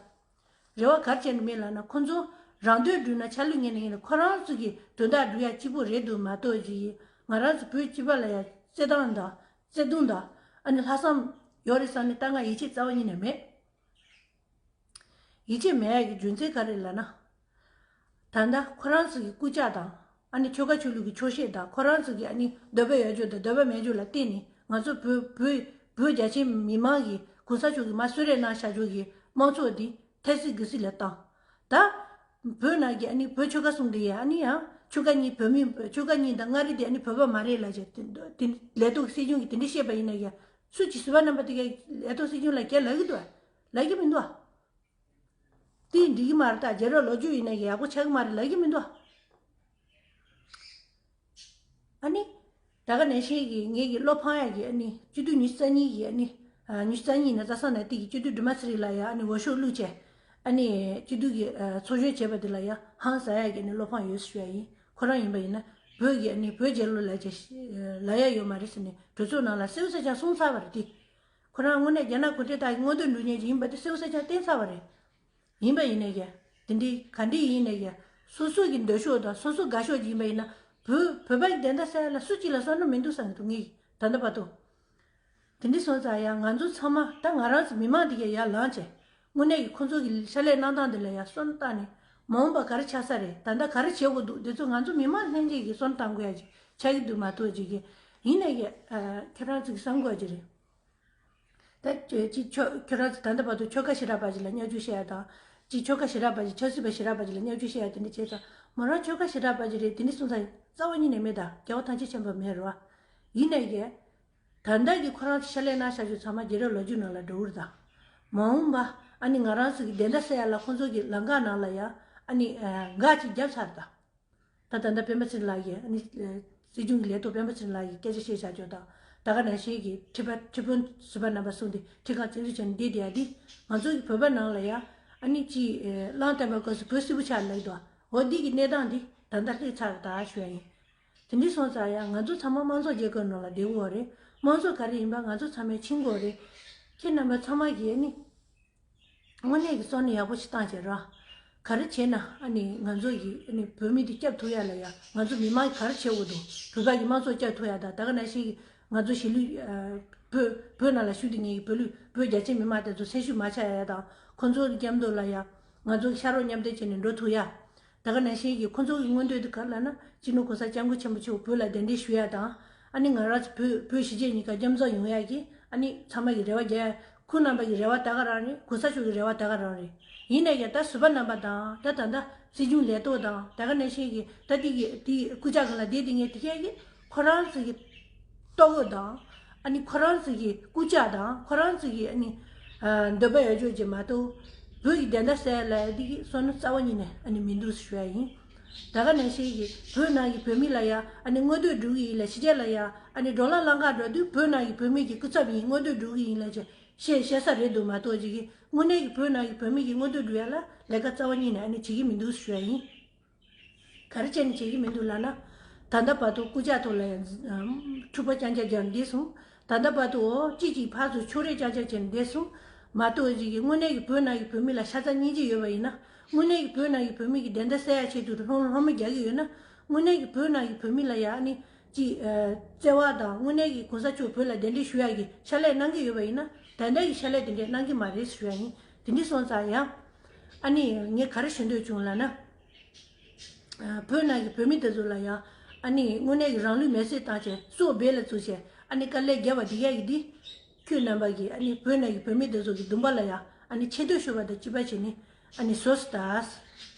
རེ་བ་ག་རེ་བྱས་ནས་མེད་ལབ་ན་ཁོ་ཚོ་རང་དོན་སྒྲུབ་ན་ཆ་ལུགས་ངན་ནས་ཡིན་ན་ཁོ་རང་ཚོ་གི་དོན་དག་སྒྲུབ་ཡ་གཅིག་པོ་རེད་འདུག་མ་གཏོགས་ཅིག་ང་རང་ཚོ་བོད་སྤྱི་པ་ལ་ཡ་བརྩེ་དུང་དང་བརྩེ་དུང་དང་ཨ་ནི་ལྷག་བསམ་ཡོད་རེད་བསམ་ནས་ད་ང་ཡིད་ཆེས་རྩ་བ་ཉིད་ནས་མེད། ཡིད་ཆེས་མེད་ཡ་གི་རྒྱུ་མཚན་ག་རེ་ལབ་ན། ད་ལྟ་ཁོ་རང་ཚོ་གི་རྐུབ་བཀྱག་དང་ ཨ་ནི་ཆོལ་ཁ་ཆོས་ལུགས་ཀྱི་ཆོག་ཤེས་དང་ཁོ་རང་ཚོ་གི་ཨ་ནི་འདོད་པ་ཡོད་ཅོག་དང་འདོད་པ་མེད་ཅོག་ལ་བརྟེན་ནས་ང་ཚོ་བོད་བོད་བོད་རྒྱ་ཆེ་མི་མང་གི་གོང་ས་མཆོག་གི་མ་གསོལ་རས་གནང་བཞག་ཅོག་གི་དམངས་གཙོ་འདི་ཐལ་སྲིད་རྒུད་སྲིད་ལ་བཏང་། ད་བོད་ནང་གི་ཨ་ནི་བོད་ཆོལ་ཁ་གསུམ་དེ་ཡ་ཨ་ནི་ཡང་ཆོལ་ཁ་གཉིས་བོད་མི་ཆོལ་ཁ་གཉིས་དང་མངའ་རིས་དེ་ཨ་ནི་བོད་པ་མ་རེད་ལབ་བྱས་དེ་དེ་ལས་ཐོག་སྲིད་གཞུང་གིས་དེ་འདྲ་བཤད་པ་ཡིན་ན་ཡ་སུ་གཅིག་ཟུར་པ་རྣམ་པ་དེ་གས་ལས་ཐོག་སྲིད་གཞུང་ལ་རྒྱ་ལབ་ཀྱི་འདུག་ཨ། ལབ་ཀྱི་མི་འདུག་ཨ། དེ་འགྲིག་གི་མ་རེད། ད་རྒྱལ་རབས་ལོ་རྒྱུས་ཡིན་ན་ཡག་པོ་ཆགས་ཀྱི་མ་རེད་ལབ་ཀྱི་མི་འདུག་ཨ་ནི། ད་ག་ནང་བཞིན་གྱི་ངེད་ཀྱི་བློ་ཕངས་ཡག་གི་ཨ་ནི་སྤྱི་འཐུས་ཉི་ཤུ་རྩ་གཉིས་ཀྱི་ཨ་ནི་ཉི་ཤུ་རྩ་གཉིས་ཡིན་ན་རྩ་བཟང་ནང་བསྟན་གྱི་སྤྱི་འཐུས་སྒྲོལ་མ་ཚེ་རིང་ལགས་ཡ་ཨ་ནི་འོས་ཤོག་བླུགས་བྱས་ཨ་ནི་སྤྱི་འཐུས་ཀྱི་ཚོགས་གཞོན་བྱས་པ་དེ་ལ་ཡ་ཧང་སང་ཡག་གི་ཨ་ནི་བློ་ཕངས་ཡོད་ཞུ་ཡ་ཡིན། ཁོ་རང་ཡིན་པ་ཡིན་ན་བོད་ཀྱི་ཨ་ནི་བོད་རྒྱལ་ལོ་ལབ་བྱས་ལབ་ཡ་ཡོད་མ་རེད་ཟེར་ནས་གྲོས་ཚོགས་ནང་ལ་གསལ་པོ་གསལ་རྐྱང་གསུངས་ཚར་བ་རེད་དེ། ཁོ་རང་དངོས་གནས་རྒྱ་ནག་གུང་ཁྲན་ཏང་གི་མངོན་འདོད་འགྲུབ་མཁན་ཅིག་ཡིན་པ་དེ་གསལ་པོ་གསལ་རྐྱང་བསྟན་ཚར་བ་རེད། ཡིན་པ་ཡིན་ནའི་ཀྱང་། དེ་འདྲའི་ག་འདྲ་ཡིན་ནའི་ཀྱང་། སོ་སོ་གི་འདོད་ཕྱོགས་དང་སོ་སོ་དགའ་ཕྱོགས་ཀྱི་ཡིན་པ་ཡིན་ན། བོད་བོད་པ་ཡི་བདེན་མཐའ་གསལ་ལ་སུ་གཅིག་ལ་བསམ་བློ་མི་འདུག་བསམ་གྱི་འདུག་ངས་ད་ལྟ་བར་དུ། དེ་འདྲ་སོང་ཙང་ཡང་ང་ཚོ་ཚང་མ་ད་ང་རང་ཚོ་མི་མང་དེ་གས་ཡར་ལངས་བྱས། དངོས་གནས་ཀྱི་ཁོང་ཚོ་གི་ཕྱག་ལས་གནང་སྟངས་དེ་ལ་ཡང་བསམ་བློ་བཏང་ནས། མ་འོངས་པ་ག་རེ་ཆགས་ས་རེད། ད་ལྟ་ག་རེ་བྱེད་དགོས་འདུག་དེ་ཚོ་ང་ཚོ་མི་མང་ལྷན་རྒྱས་ཀྱིས་བསམ་བློ་བཏང་དགོས་ཡ་ཅིག་ཆགས་ཀྱི་འདུག་མ་གཏོགས་ཅིག་གི། ཡིན་ནའི་ཀྱང་། ཁྱོད་རང་ཚོ་གི་བསམ་དགོས་ཡ་ཅིག་རེད། ད་ཅི་ཁྱོད་ཁྱོད་རང་ཚོ་ད་ལྟ་བར་དུ་ཆོལ་ཁ་ཞེ་དྲག་པ་ཞིག་ལ་བརྙས་བཅོས་བྱེད་ཡ་དང་། ཅི་ཆོལ་ཁ་ཞེ་དྲག་པ་ཞིག་ཆབ་སྲིད་པ་ཞེ་དྲག་པ་ཞིག་ལ་བརྙས་བཅོས་བྱེད་ཡ་དེ་འདྲ་བྱས་ཙང་མོ་རང་ཆོལ་ཁ་ཞེ་དྲག་པ་ཞིག་རེད། དེ་འདྲ་སོང་ཙང་རྩ་བ་ཉིད་ནས་མེད་ད། རྒྱལ་བ་ཐམས་ཅད་མཁྱེན་པ་མེད་རེད་བ། ཡིན་ནའི་ཀྱང་། ད་ལྟ་གི་ཁོ་རང་ཚོ་ཕྱག་ལས་གནང་བཞག་རྒྱུ་ཚང་མ་རྒྱལ་རབས་ལོ་རྒྱུས་ནང་ལ་འགྲོ་གི་རེད་ད། མ་འོངས་པ་ཨ་ནི་ང་རང་ཚོ་གི་བདེན་མཐའ་གསལ་ཡ་ལ་ཁོང་ཚོ་གི་ལམ་ཁ་ནང་ལ་ཡ་ཨ་ནི་འགག་ཅིག་བརྒྱབ་ཚར་ད། ད་ད་ལྟ་སྤེན་པ་ཚེ་རིང་ལགས་ཀྱིས་ཨ་ནི་སྲིད་སྐྱོང་གི་ལས་ཐོག་སྤེན་པ་ཚེ་རིང་ལགས་ཀྱིས་སྐད་ཆ་བཤད་བཞག་ཅོག་དང་ད་ག་ནང་བཞིན་གྱི་ཁྲི་པ་ཁྲི་དཔོན་ཟུར་པ་རྣམ་པ་གསུམ་དེ་ཁྲི་ཁང་བཙན་འཛུལ་བྱས་ནས་བསྡད་བསྡད་ཡ་དེ་ང་ཚོ་གི་བོད་པ་ནང་ལ་ཡ་ཨ་ནི་ཅིག་གླང་བསྟེན་པའི་སྐབས་སུ་བོད་སིལ་བུ་ཆགས་ལབ་འདུག་འོ་འདི་གི་གནས་སྟངས་འདི་ད་ལྟ་སླེབས་ཚར་ད་ཞུ་ཡ་ཡིན། དེ་འདྲ་སོང་ཙང་ཡང་ང་ཚོ་ཚང་མ་དམངས་གཙོ་རྒྱལ་ཁབ་ནང་ལ་བསྡད་དགོས་རེད། དམངས་གཙོ་ག་རེ་ཡིན་པ་ང་ཚོ་ཚང་མས་མཁྱེན་དགོས་རེད། ཁྱེད་རྣམ་པ་ཚང་མ་གིས་ནི། དངོས་གནས་ཀྱི་བསམ་བློ་ཡག་པོ་ཞིག་བཏང་བྱས་ར། ག་རེ་བྱས་ན་ཨ་ནི་ང་ཚོ་ཡིས་ཨ་ནི་བོད་མི་འདི་སྐྱོབ་ཐུབ་ཡ་ལ་ཡ་ང་ཚོ་མི་མང་གིས་ག་རེ་བྱེད་དགོས་འདུག་བོད་པ་གི་དམངས་གཙོ་སྐྱོབ་ཐུབ་ཡ་དང་ད་ག་ནང་བཞིན་གྱི་ང་ཚོ་གཞིས་ལུས་ཨ་བོད་བོད་ནང་ལ་བཞུགས་བསྡད་མཁན་གྱི་བོད་ལུས་བོད་རྒྱ་ཆེ་མི་མང་དེ་ཚོ་སེམས་ཤུགས་མ་ཆག་ཡ་དང་ཁོང་ཚོ་གི་མཉམ་དུ་ལ་ཡ་ང་ཚོ་གི་ཕྱག་རོགས་མཉམ་འདེགས་བྱས་ནས་འགྲོ་ཐུབ་ཡ། ད་ག་ནང་བཞིན་གྱི་ཁོང་ཚོ་གི་མངོན་འདོད་དེ་ག་ལབ་ན་སྤྱི་ནོར་གོང་ས་སྐྱབས་མགོན་ཆེན་པོ་མཆོག་བོད་ལ་གདན་འདྲེན་ཞུ་ཡ་དང་ཨ་ནི་ང་རང་ཚོ་བོད་བོད་གཞིས་བྱེས་གཉིས་ཀ་མཉམ་འཛོམས་ཡོང་ཡ་གི་ཨ་ནི་ཚང་མ་གི་རེ་བ་རྒྱག་ཡ། ཁོང་རྣམ་པ་གི་རེ་བ་ད་ག་རང་རེད། གོང་ས་མཆོག་གི་རེ་བ་ད་ག་རང་རེད། ཡིན་ན་ཡང་ད་ཟུར་པ་རྣམ་པ་དང་ད་ད་ལྟ་སྲིད་སྐྱོང་ལས་ཐོག་དང་ད་ག་ནང་བཞིན་གྱི་ད་དེ་གི་དེ་སྐུ་ཕྱྭ་གང་ལ་བསྡད་དེ་ངས་དེ་གས་ཀྱི་ཁོ་རང་ཚོ་གི་ལྟོ་གོས་དང་ཨ་ནི་ཁོ་རང་ཚོ་གི་སྐུ་ཕྱྭ་དང་ཁོ་རང་ཚོ་གི་ཨ་ནི་འདོད་པ་ཡོད་ཅོག་ཅིག་མ་གཏོགས་བོད་ཀྱི་བདེན་མཐའ་གསལ་ལ་དེ་གི་བསམ་བློ་རྩ་བ་ཉིད་ནས་ཨ་ནི་མི་འདུག་ཞུ་ཡ་ཡིན། ད་ག་ནང་བཞིན་གྱི་བོད་ནང་གི་བོད་མི་ལ་ཡ་ཨ་ནི་མངོན་འདོད་སྒྲུབ་གི་ཡིན་ལ་ཕྱི་རྒྱལ་ལ་ཡ་ཨ་ནི་བགྲོ་གླེང་ལམ་ཁ་འགྲོ་དུས་བོད་ནང་གི་བོད་མི་གི་སྐུ་ཚབ་ཡིན་མངོན་འདོད་སྒྲུབ་གི་ཡིན་ལ་ཅེས་བཤད་བཤད་ས་རེད་འདུག་མ་གཏོགས་ཅིག་གི་དངོས་གནས་ཀྱི་བོད་ནང་གི་བོད་མི་གི་མངོན་འདོད་སྒྲུབ་ཡ་ལ་ལས་ཀ་རྩ་བ་ཉིད་ནས་ཨ་ནི་བྱེད་ཀྱི་མི་འདུག་ཞུ་ཡ་ཡིན། ག་རེ་བྱས་ནས་བྱེད་ཀྱི་མི་འདུག་ལབ་ན། ད་ལྟ་བར་དུ་སྐུ་ཕྱྭ་ཐོག་ལ་ཡང་འཁྲུག་པ་རྐྱང་རྐྱང་རྒྱག་བསྡད་སོང་། ད་ལྟ་བར་དུ་འོ་ཅི་ཅིག་ཕར་ཚུར་ཕྱོགས་རིས་རྐྱང་རྐྱང་བྱས་ནས་བསྡད་སོང་། མ་གཏོགས་ཅིག་གི་དངོས་གནས་ཀྱི་བོད་ནང་གི་བོད་མི་ལ་ཤ་ཚ་སྙིང་རྗེ་ཡོད་པ་ཡིན་ན། དངོས་གནས་ཀྱི་བོད་ནང་གི་བོད་མི་གི་བདེན་མཐའ་གསལ་ཡ་ཆེད་དུ་སློང་སློང་མོ་རྒྱག་གི་ཡོད་ན། དངོས་གནས་ཀྱི་བོད་ནང་གི་བོད་མི་ལ་ཡ་ཨ་ནི་ཅིག་བརྩེ་བ་དང་དངོས་གནས་ཀྱི་གོང་ས་མཆོག་བོད་ལ་གདན་འདྲེན་ཞུ་ཡ་གི་ཕྱག་ལས་གནང་གི་ཡོད་པ་ཡིན་ན། ད་ལྟ་གི་ཕྱག་ལས་དེ་འདྲས་གནང་གི་མ་རེད་ཞུ་ཡ་ཡིན། དེ་འདྲས་སོང་ཙང་ཡང་ཨ་ནི་ངས་ག་རེ་ཞུ་འདོད་བྱུང་ལབ་ན། བོད་ནང་གི་བོད་མི་དེ་ཚོ་ལ་ཡང་ཨ་ནི་དངོས་གནས་ཀྱི་རང་ལུས་མེར་སྲེག་བཏང་བྱས་སྲོག་སྦས་ལ་བཙུགས་བྱས་ཨ་ནི་དཀའ་ལས་བརྒྱབ་པ་དེ་གས་ཀྱི་འདི། ཁྱོད་རྣམ་པ་གིས་ཨ་ནི་བོད་ནང་གི་བོད་མི་དེ་ཚོ་གི་འདུན་པ་ལ་ཡང་ཨ་ནི་ཆེ་བསྟོད་ཞུ་བ་དང་གཅིག་པ་བྱས་ནས་ཨ་ནི་བཟོ་སི་ཏཱས།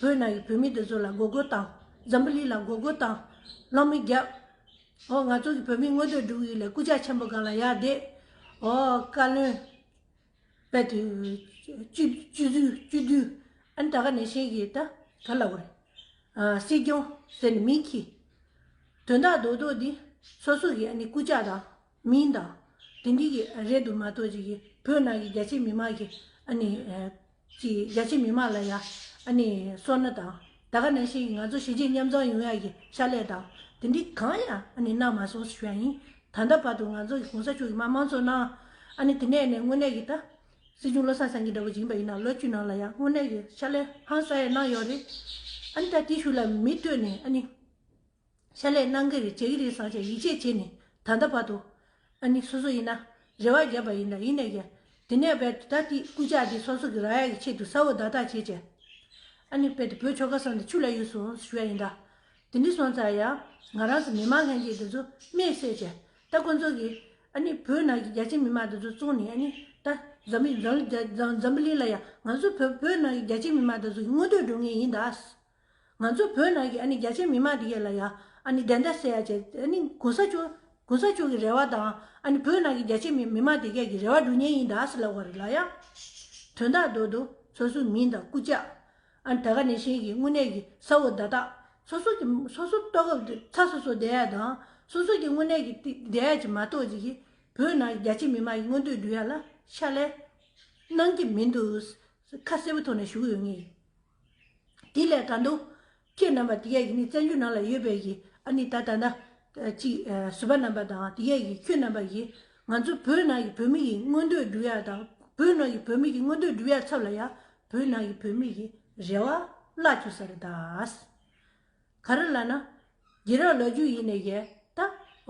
བོད་ནང་གི་བོད་མི་དེ་ཚོ་ལ་མགོ་སྐོར་བཏང་། འཛམ་བུ་གླིང་ལ་མགོ་སྐོར་བཏང་། སློང་མོ་བརྒྱབ། འོ་ང་ཚོ་གི་བོད་མི་མངོན་འདོད་སྒྲུབ་ཡིན་ལས་སྐུ་ཕྱྭ་ཆེན་པོ་སྒང་ལ་ཡར་བསྡད། འོ་བཀའ་བློན། དཔལ་དུ། སྤྱི་སྤྱི་འཐུས་སྤྱི་འཐུས། ཨ་ནི་ད་ག་ནང་བཞིན་གྱི་ད་ག་ལབ་དགོས་རེད། ཨ་སྲིད་སྐྱོང་ཟེར་ནས་མིང་གི། དོན་དག་རྡོག་རྡོག་འདི་སོ་སོ་གི་ཨ་ནི་སྐུ་ཕྱྭ་དང་མིང་དང་། དེ་འདི་གི་རེད་འདུག་མ་གཏོགས་ཅིག་གི་བོད་ནང་གི་རྒྱ་ཆེ་མི་མང་གི་ཨ་ནི། ཅིག་རྒྱ་ཆེ་མི་མང་ལ་ཡ་ཨ་ནི་བསོད་ནམས་དང་། ད་ག་ནང་བཞིན་གྱི་ང་ཚོ་གཞིས་བྱེས་མཉམ་འཛོམས་ཡོང་ཡ་གི་ཕྱག་ལས་དང་དེ་འདྲའི་གང་ཡང་ཨ་ནི་གནང་མ་སོང་ཞུ་ཡ་ཡིན། ད་ལྟ་བར་དུ་ང་ཚོ་གི་གོང་ས་མཆོག་གི་མ་དམངས་གཙོ་གནང་། ཨ་ནི་དེ་ནས་ནས་དངོས་གནས་ཀྱི་ད་སྲིད་སྐྱོང་བློ་བཟང་སེང་གེ་འདྲ་བོ་ཅིག་ཡིན་པ་ཡིན་ན་ལོ་བཅུ་ནང་ལ་ཡ་དངོས་གནས་ཀྱི་ཕྱག་ལས་ཧང་སང་ཡ་གནང་ཡོད་རེད། ཨ་ནི་ད་དེའི་གཞུག་ལ་མི་བསྟོད་ནས་ཨ་ནི། ཕྱག་ལས་གནང་གི་རེད་བྱེད་ཀྱི་རེད་བསམ་བྱས་ཡིད་ཆེས་བྱས་ནས་ད་ལྟ་བར་དུ། ཨ་ནི་སོ་སོ་ཡིན་ན་རེ་བ་བརྒྱབ་པ་ཡིན་ན་ཡིན་ནས་ཀྱང་དེ་ནས་བས་ད་དེ་སྐུ་ཕྱྭ་དེ་སོ་སོ་གི་རག་ཡ་གི་ཆེད་དུ་ས་འོག་བརྡ་རྟགས་བྱས་བྱས། ཨ་ནི་བས་དེ་བོད་ཆོལ་ཁ་གསུམ་དེ་ཆུ་ལ་གཡུགས་སོང་ཞུ་ཡ་ཡིན་ད། དེ་འདྲ་སོང་ཙང་ཡང་ང་རང་ཚོ་མི་མང་ལྷན་རྒྱས་དེ་ཚོ་དམིགས་བསལ་བྱས་ད་ཁོང་ཚོ་གིས་ཨ་ནི་བོད་ནང་གི་རྒྱ་ཆེ་མི་མང་དེ་ཚོ་བཙོང་ནས་ཨ་ནི་ད་འཛམ་བུ་འཛམ་བུ་འཛམ་བུ་གླིང་ལ་ཡང་ང་ཚོ་བོད་བོད་ནང་གི་རྒྱ་ཆེ་མི་མང་དེ་ཚོ་གི་མངོན་འདོད་སྒྲུབ་མཁན་ཡིན་ད། ང་ཚོ་བོད་ནང་གི་ཨ་ནི་རྒྱ་ཆེ་མི་མང་དེ་གས་ལ་ཡང་ཨ་ནི་བདེན་མཐའ་གསལ་ཡ་བྱས་ཨ་ནི་གོང་ས་མཆོག་གོང་ས་མཆོག་གི་རེ་བ་དང་ཨ་ནི་བོད་ནང་གི་རྒྱ་ཆེ་མི་མི་མང་དེ་གས་ཀྱི་རེ་བ་སྒྲུབ་མཁན་ཡིན་ད་ཟེར་ལབ་པ་རེད་ལ་ཡ། དོན་དག་རྡོག་རྡོག་སོ་སོའི་མིང་དང་སྐུ་ཕྱག་ཨ་ནི་ད་ག་ནང་བཞིན་གྱི་དངོས་གནས་ཀྱི་ས་འོག་བརྡ་རྟགས་སོ་སོ་གི་སོ་སོ་ལྟོ་གོས་ཚ་སོ་སོ་བསྡད་ཡ་དང་སོ་སོ་གི་དངོས་གནས་ཀྱི་བསྡད་ཡ་ཅིག་མ་གཏོགས་ཅིག་གིས་བོད་ནང་གི་རྒྱ་ཆེ་མི་མང་གི་མངོན་འདོད་སྒྲུབ་ཡ་ལ་ཕྱག་ལས་གནང་གི་མི་འདུག་ཁ་གསལ་པོ་ཐོག་ནས་ཞུ་གི་ཡོད་ངེས། དེ་ལས་ད་དུང་ཁྱེད་རྣམ་པ་དེ་གས་ཀྱི་ནི་བཙན་བྱོལ་ནང་ལ་ཡོད་པའི་གི་ཨ་ནི་ད་ད་ད་ཅིག་བཟོད་པ་རྣམ་པ་དང་དེ་གས་ཀྱི་ཁྱོད་རྣམ་པ་གིས་ང་ཚོ་བོད་ནང་གི་བོད་མི་གི་མངོན་འདོད་སྒྲུབ་ཡ་དང་བོད་ནང་གི་བོད་མི་གི་མངོན་འདོད་སྒྲུབ་ཡ་ཚབ་ལ་ཡ་བོད་ནང་གི་བོད་མི་གི་རེ་བ་བརླག་བཅུག་ས་རེད་ད། ག་རེ་ལབ་ན། རྒྱལ་རབས་ལོ་རྒྱུས་ཡིན་ནའི་གས་ད།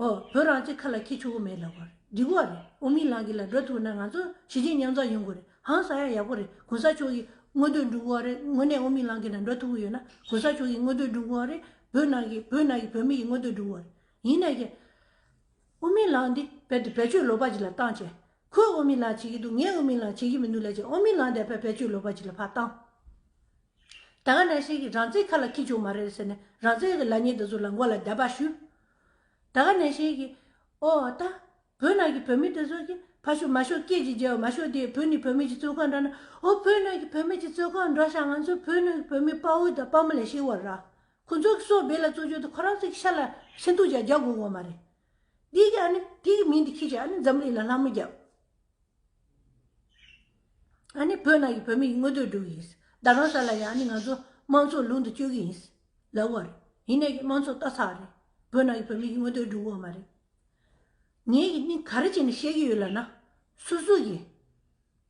ཨོ་བོད་རང་བཙན་ཁ་ལ་འཁྱེར་ཆོག་གི་མེད་ལབ་པ་རེད། འགྲིག་གི་རེད། དབུ་མའི་ལམ་གྱི་ལ་འགྲོ་ཐུབ་ན་ང་ཚོ་གཞིས་བྱེས་མཉམ་འཛོམས་ཡོང་གི་རེད། ཧང་སང་ཡ་ཡག་པོ་རེད། གོང་ས་མཆོག་གི་མངོན་འདོད་སྒྲུབ་དགོས་རེད། དངོས་གནས་དབུ་མའི་ལམ་གྱི་ལ་འགྲོ་ཐུབ་གི་ཡོད་ན་གོང་ས་མཆོག་གི་མངོན་འདོད་སྒྲུབ་དགོས་རེད། བོད་ནང་གི་བོད་ནང་གི་བོད་མི་ཡི་མངོན་འདོད་སྒྲུབ་དགོས་རེད། ཡིན་ནའི་གས། དབུ་མའི་ལམ་འདི་རྦད་དེ་བེད་སྤྱོད་ལོག་པ་ཅིག་ལ་བཏང་བྱས། ཁོས་དབུ་མའི་ལམ་བྱེད་ཀྱི་འདུག་ངས་དབུ་མའི་ལམ་བྱེད་ཀྱི་མི་འདུག་ལབ་བྱས་དབུ་མའི་ལམ་དེ་ཕར་བེད་སྤྱོད་ལོག་པ་ཅིག་ལ་ཕར་བཏང་། ད་ག་ནང་བཞིན་གྱི་རང་བཙན་ཁ་ལ་འཁྱེར་ཆོག་མ་རེད་ཟེར་ནས་རང་བཙན་གྱི་ལབ་མཁན་དེ་ཚོ་ལ་མགོ་ལ་རྒྱབ་པ་གཞུས། ད་ག་ནང་བཞིན་གྱི། ཨོ་ད། བོད་ནང་གི་བོད་མི་དེ་ཚོ་གིས་ཕར་ཞོག་མར་ཞོག་སྐད་ཅིག་བརྗེ་བ་མ་ཞོག་དེ་བོད་ནས་བོད་མི་ཅིག་བཙོན་ཁང་འགྲོ་ན་ཨོ་བོད་ནང་གི་བོད་མི་ཅིག་བཙོན་ཁང་འགྲོ་ཤག་ང་ཚོ་བོད་ནང་གི་བོད་མི་དཔའ་བོ་དང་དཔའ་མོ་ལ་ཤི་བ་ར། ཁོ་ཚོ་གི་སྲོག་སྦས་ལ་བཙུགས་རྒྱུ་དེ་ཁོ་རང་ཚོ་གི་ཤ་ལ་སེམས་སྡུག་ཅིག་རྒྱག་དགོས་དགོས་མ་རེད། འདི་གི་ཨ་ནི་འདི་གི་མིང་འདི་ཁྱེར་བྱས་ཨ་ནི་འཛམ་གླིང་ལ་ལྷ་མོ་རྒྱབ། ཨ་ནི་བོད་ནང་གི་བོད་མི་ཡི་མངོན་འདོད་སྒྲུབ་ཀྱི་ཡིན། རྡ་རམ་ས་ལ་ཡ་ཨ་ནི་ང་ཚོ་དམངས་གཙོ་ལུང་དུ་སྤྱོད་ཀྱི་ཡིན། ལབ་པ་རེད། ཡིན་ནའི་གི་དམངས་གཙོ་ལྟ་ཚར་རེད། བོད་ནང་གི་བོད་མི་ཡི་མངོན་འདོད་སྒྲུབ་དགོས་མ་རེད། ངས་ཀྱི་ནི་ག་རེ་བྱས་ནས་བཤད་ཀྱི་ཡོད་ལབ་ན། སོ་སོ་གི་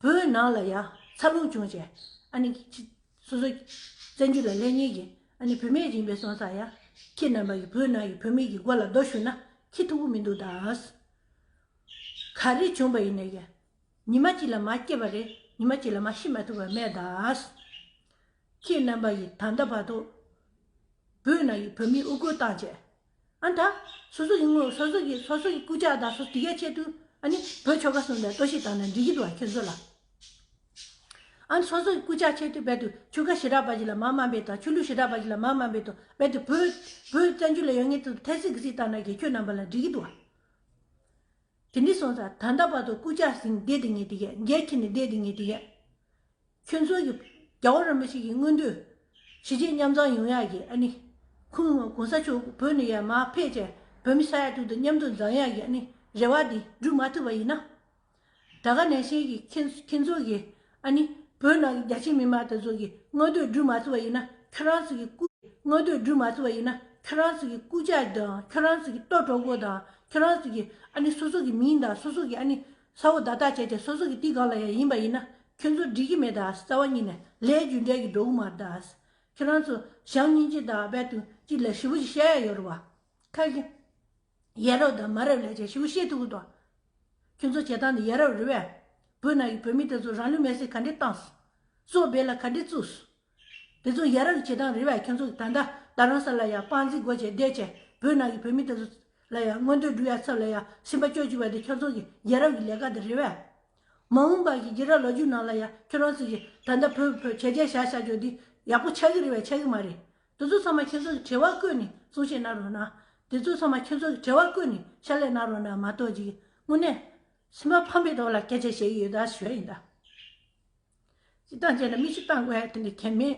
བོད་ནང་ལ་ཡ་འཚར་ལོངས་བྱུང་བྱས་ཨ་ནི་ཅི་སོ་སོ་བཙན་བྱོལ་ལ་སླེབས་མཁན་གྱི་ཨ་ནི་བུད་མེད་ཡིན་པའི་སོང་ཙང་ཡ། ཁྱེད་རྣམ་པ་གི་བོད་ནང་གི་བོད་མི་གི་མགོ་ལ་རྡོ་གཞུས་ན་ཁྱི་ཐུག་གི་མི་འདུག་ད། ག་རེ་བྱུང་བ་ཡིན་ནའི་ཡ། ཉི་མ་གཅིག་ལ་མར་སྐྱེས་པ་རེད། ཉི་མ་གཅིག་ལ་མར་ཤི་མ་ཐུབ་པ་མེད་ད། ཁྱེད་རྣམ་པ་ཡིས་ད་ལྟ་བར་དུ་བོད་ནང་གི་བོད་མིའི་དབུ་སྐོར་བཏང་བྱས། ཨ་ད། སོ་སོ་ཡི་ངོ་སོ་སོ་གི་སོ་སོ་གི་སྐུ་ཕྱག་དང་སོ་སོ་དེ་གའི་ཆེད་དུ་ཨ་ནི་བོད་ཆོལ་ཁ་གསུམ་ལ་གཏོར་བཤིག་བཏང་ན་འགྲིག་གི་འདུག་བ་ཁྱོད་ཚོ་ལ། ཨ་ནི་སོ་སོ་གི་སྐུ་ཕྱག་ཆེད་དུ་རྦད་དུ་ཆོལ་ཁ་ཞེ་དྲག་པ་ཞིག་ལ་མར་དམའ་འབེབས་དང་ཆོས་ལུགས་ཞེ་དྲག་པ་ཞིག་ལ་མར་དམའ་འབེབས་དང་རྦད་དུ་བོད་བོད་བཙན་བྱོལ་ལ་ཡོད་མཁན་ཚོ་ཐལ་སྲིད་གི་སྲིད་བཏང་ན་གི་ཁྱོད་རྣམ་པ་ལ་འགྲིག་གི་འདུག་བ། དེ་འདྲ་སོང་ཙང་ད་ལྟ་བར་དུ་སྐུ་ཕྱག་ཟིན་བསྡད་དེ་ངེས་དེ་གས་འགན་འཁྱེར་ནས་བསྡད་དེ་ངེས་དེ་གས། ཁྱོད་ཚོ་གི་རྒྱལ་བ་རིན་པོ་ཆེ་གི་མངོན་འདོད་གཞིས་བྱེས་མཉམ་འཛོམས་ཡོང་ཡག་གི་ཨ་ནི། ཁོང་གོང་ས་མཆོག་བོད་ནས་ཡར་མར་ཕེབས་བྱས་བོད་མི་ས་ཡ་དྲུག་དང་མཉམ་དུ་འཛོམས་ཡག་གི་ཨ་ནི་རེ་བ་འདི་འགྲུབ་མ་ཐུབ་པ་ཡིན་ན། ད་ག་ནང་བཞིན་གྱི་ཁྱེད་ཁྱེད་ཚོ་གི་ཨ་ནི་བོད་ནང་གི་རྒྱ་ཆེ་མི་མང་དེ་ཚོ་གི་མངོན་འདོད་འགྲུབ་མ་ཐུབ་པ་ཡིན་ན་ཁྱོད་རང་ཚོ་གི་སྐུ། མངོན་འདོད་འགྲུབ་མ་ཐུབ་པ་ཡིན་ན་ཁྱོད་རང་ཚོ་གི་སྐུ་ཕྱག་དང་ཁྱོད་རང་ཚོ་གི་ལྟོ་གྲོགས་པོ་དང་ཁྱོད་རང་ཚོ་གི་ཨ་ནི་སོ་སོ་གི་མིང་དང་སོ་སོ་གི་ཨ་ནི་ས་འོག་བརྡ་རྟགས་བྱས་ཏེ་སོ་སོ་གི་དེ་གང་ལ་ཡང་ཡིན་པ་ཡིན་ན་ཁྱོད་ཚོ་འགྲིག་གི་མེད་ད། རྩ་བ་ཉིད་ནས་ལས་རྒྱུ་འབྲས་ཀྱི་འགྲོ་གི་མ་རེད་ད། ཁྱོད་རང་ཚོ་བྱམས་སྙིང་རྗེ་དང་རྦད་དུ་གཅིག་ལ་ཞེ་པོ་ཅིག་བཤད་ཡ་ཡོད་རེད་བ། ཁ་གི། ཡ་རབས་དང་མ་རབས་ལས་ཀྱང་ཞེ་པོ་བཤད་ཐུབ་ཀྱི་འདུག་ཁྱོད་ཚོ་བྱེད་སྟངས་འདི་ཡ་རབས་རེད་པས། བོད་ནང་གི་བོད་མི་དེ་ཚོ་རང་ལུས་མེར་སྲེག་ག་འདྲས་བཏང་། སྲོག་སྦས་ལ་ག་འདྲས་བཙུགས། དེ་ཚོ་ཡ་རབས་ཀྱི་བྱེད་སྟངས་རེད་པས། ཁྱོད་ཚོ་གི་ད་ལྟ་རྡ་རམ་ས་ལ་ཡ་དཔང་རྩིས་སྒོ་བྱས་བསྡད་བྱས་བོད་ནང་གི་བོད་མི་དེ་ཚོ་ལ་ཡ་མངོན་འདོད་སྒྲུབ་ཡ་ཚབ་ལ་ཡ་སེམས་པ་སྐྱོ་བཅུག་པ་དེ་ཁྱོད་ཚོ་གི་ཡ་རབས་ཀྱི་ལས་ཀ་དེ་རེད་པས། མ་འོངས་པ་གི་རྒྱལ་རབས་ལོ་རྒྱུས་ནང་ལ་ཡ་ཁྱོད་རང་ཚོ་གི་ད་ལྟ་བོད་བོད་བྱས་རྗེས་བཞག་བཞག་རྒྱུ་འདི་ཡག་པོ་ཆགས་ཀྱི་རེད་པས་ཆགས་ཀྱི་མ་རེད། དེ་ཚོ་ཚང་མ་ཁྱེད་ཚོ་གི་བྲེལ་བ་བཀོད་ནས་གསུང་བཤད་གནང་རོགས་གནང་། དེ་ཚོ་ཚང་མ་ཁྱེད་ཚོ་གི་བྲེལ་བ་བཀོད་ནས་ཕྱག་ལས་གནང་རོགས་གནང་མ་གཏོགས་ཅིག་དངོས་གནས་སེམས་པ་ཕམ་པའི་ཐོག་ལ་སྐད་ཆ་བཤད་ཀྱི་ཡོད་ད་ཞུ་ཡ་ཡིན་ད། སྤྱིར་བཏང་བྱས་ན་མི་གཅིག་བཏང་དགོས་ཡ་དེ་འདྲ་གལ་མེད།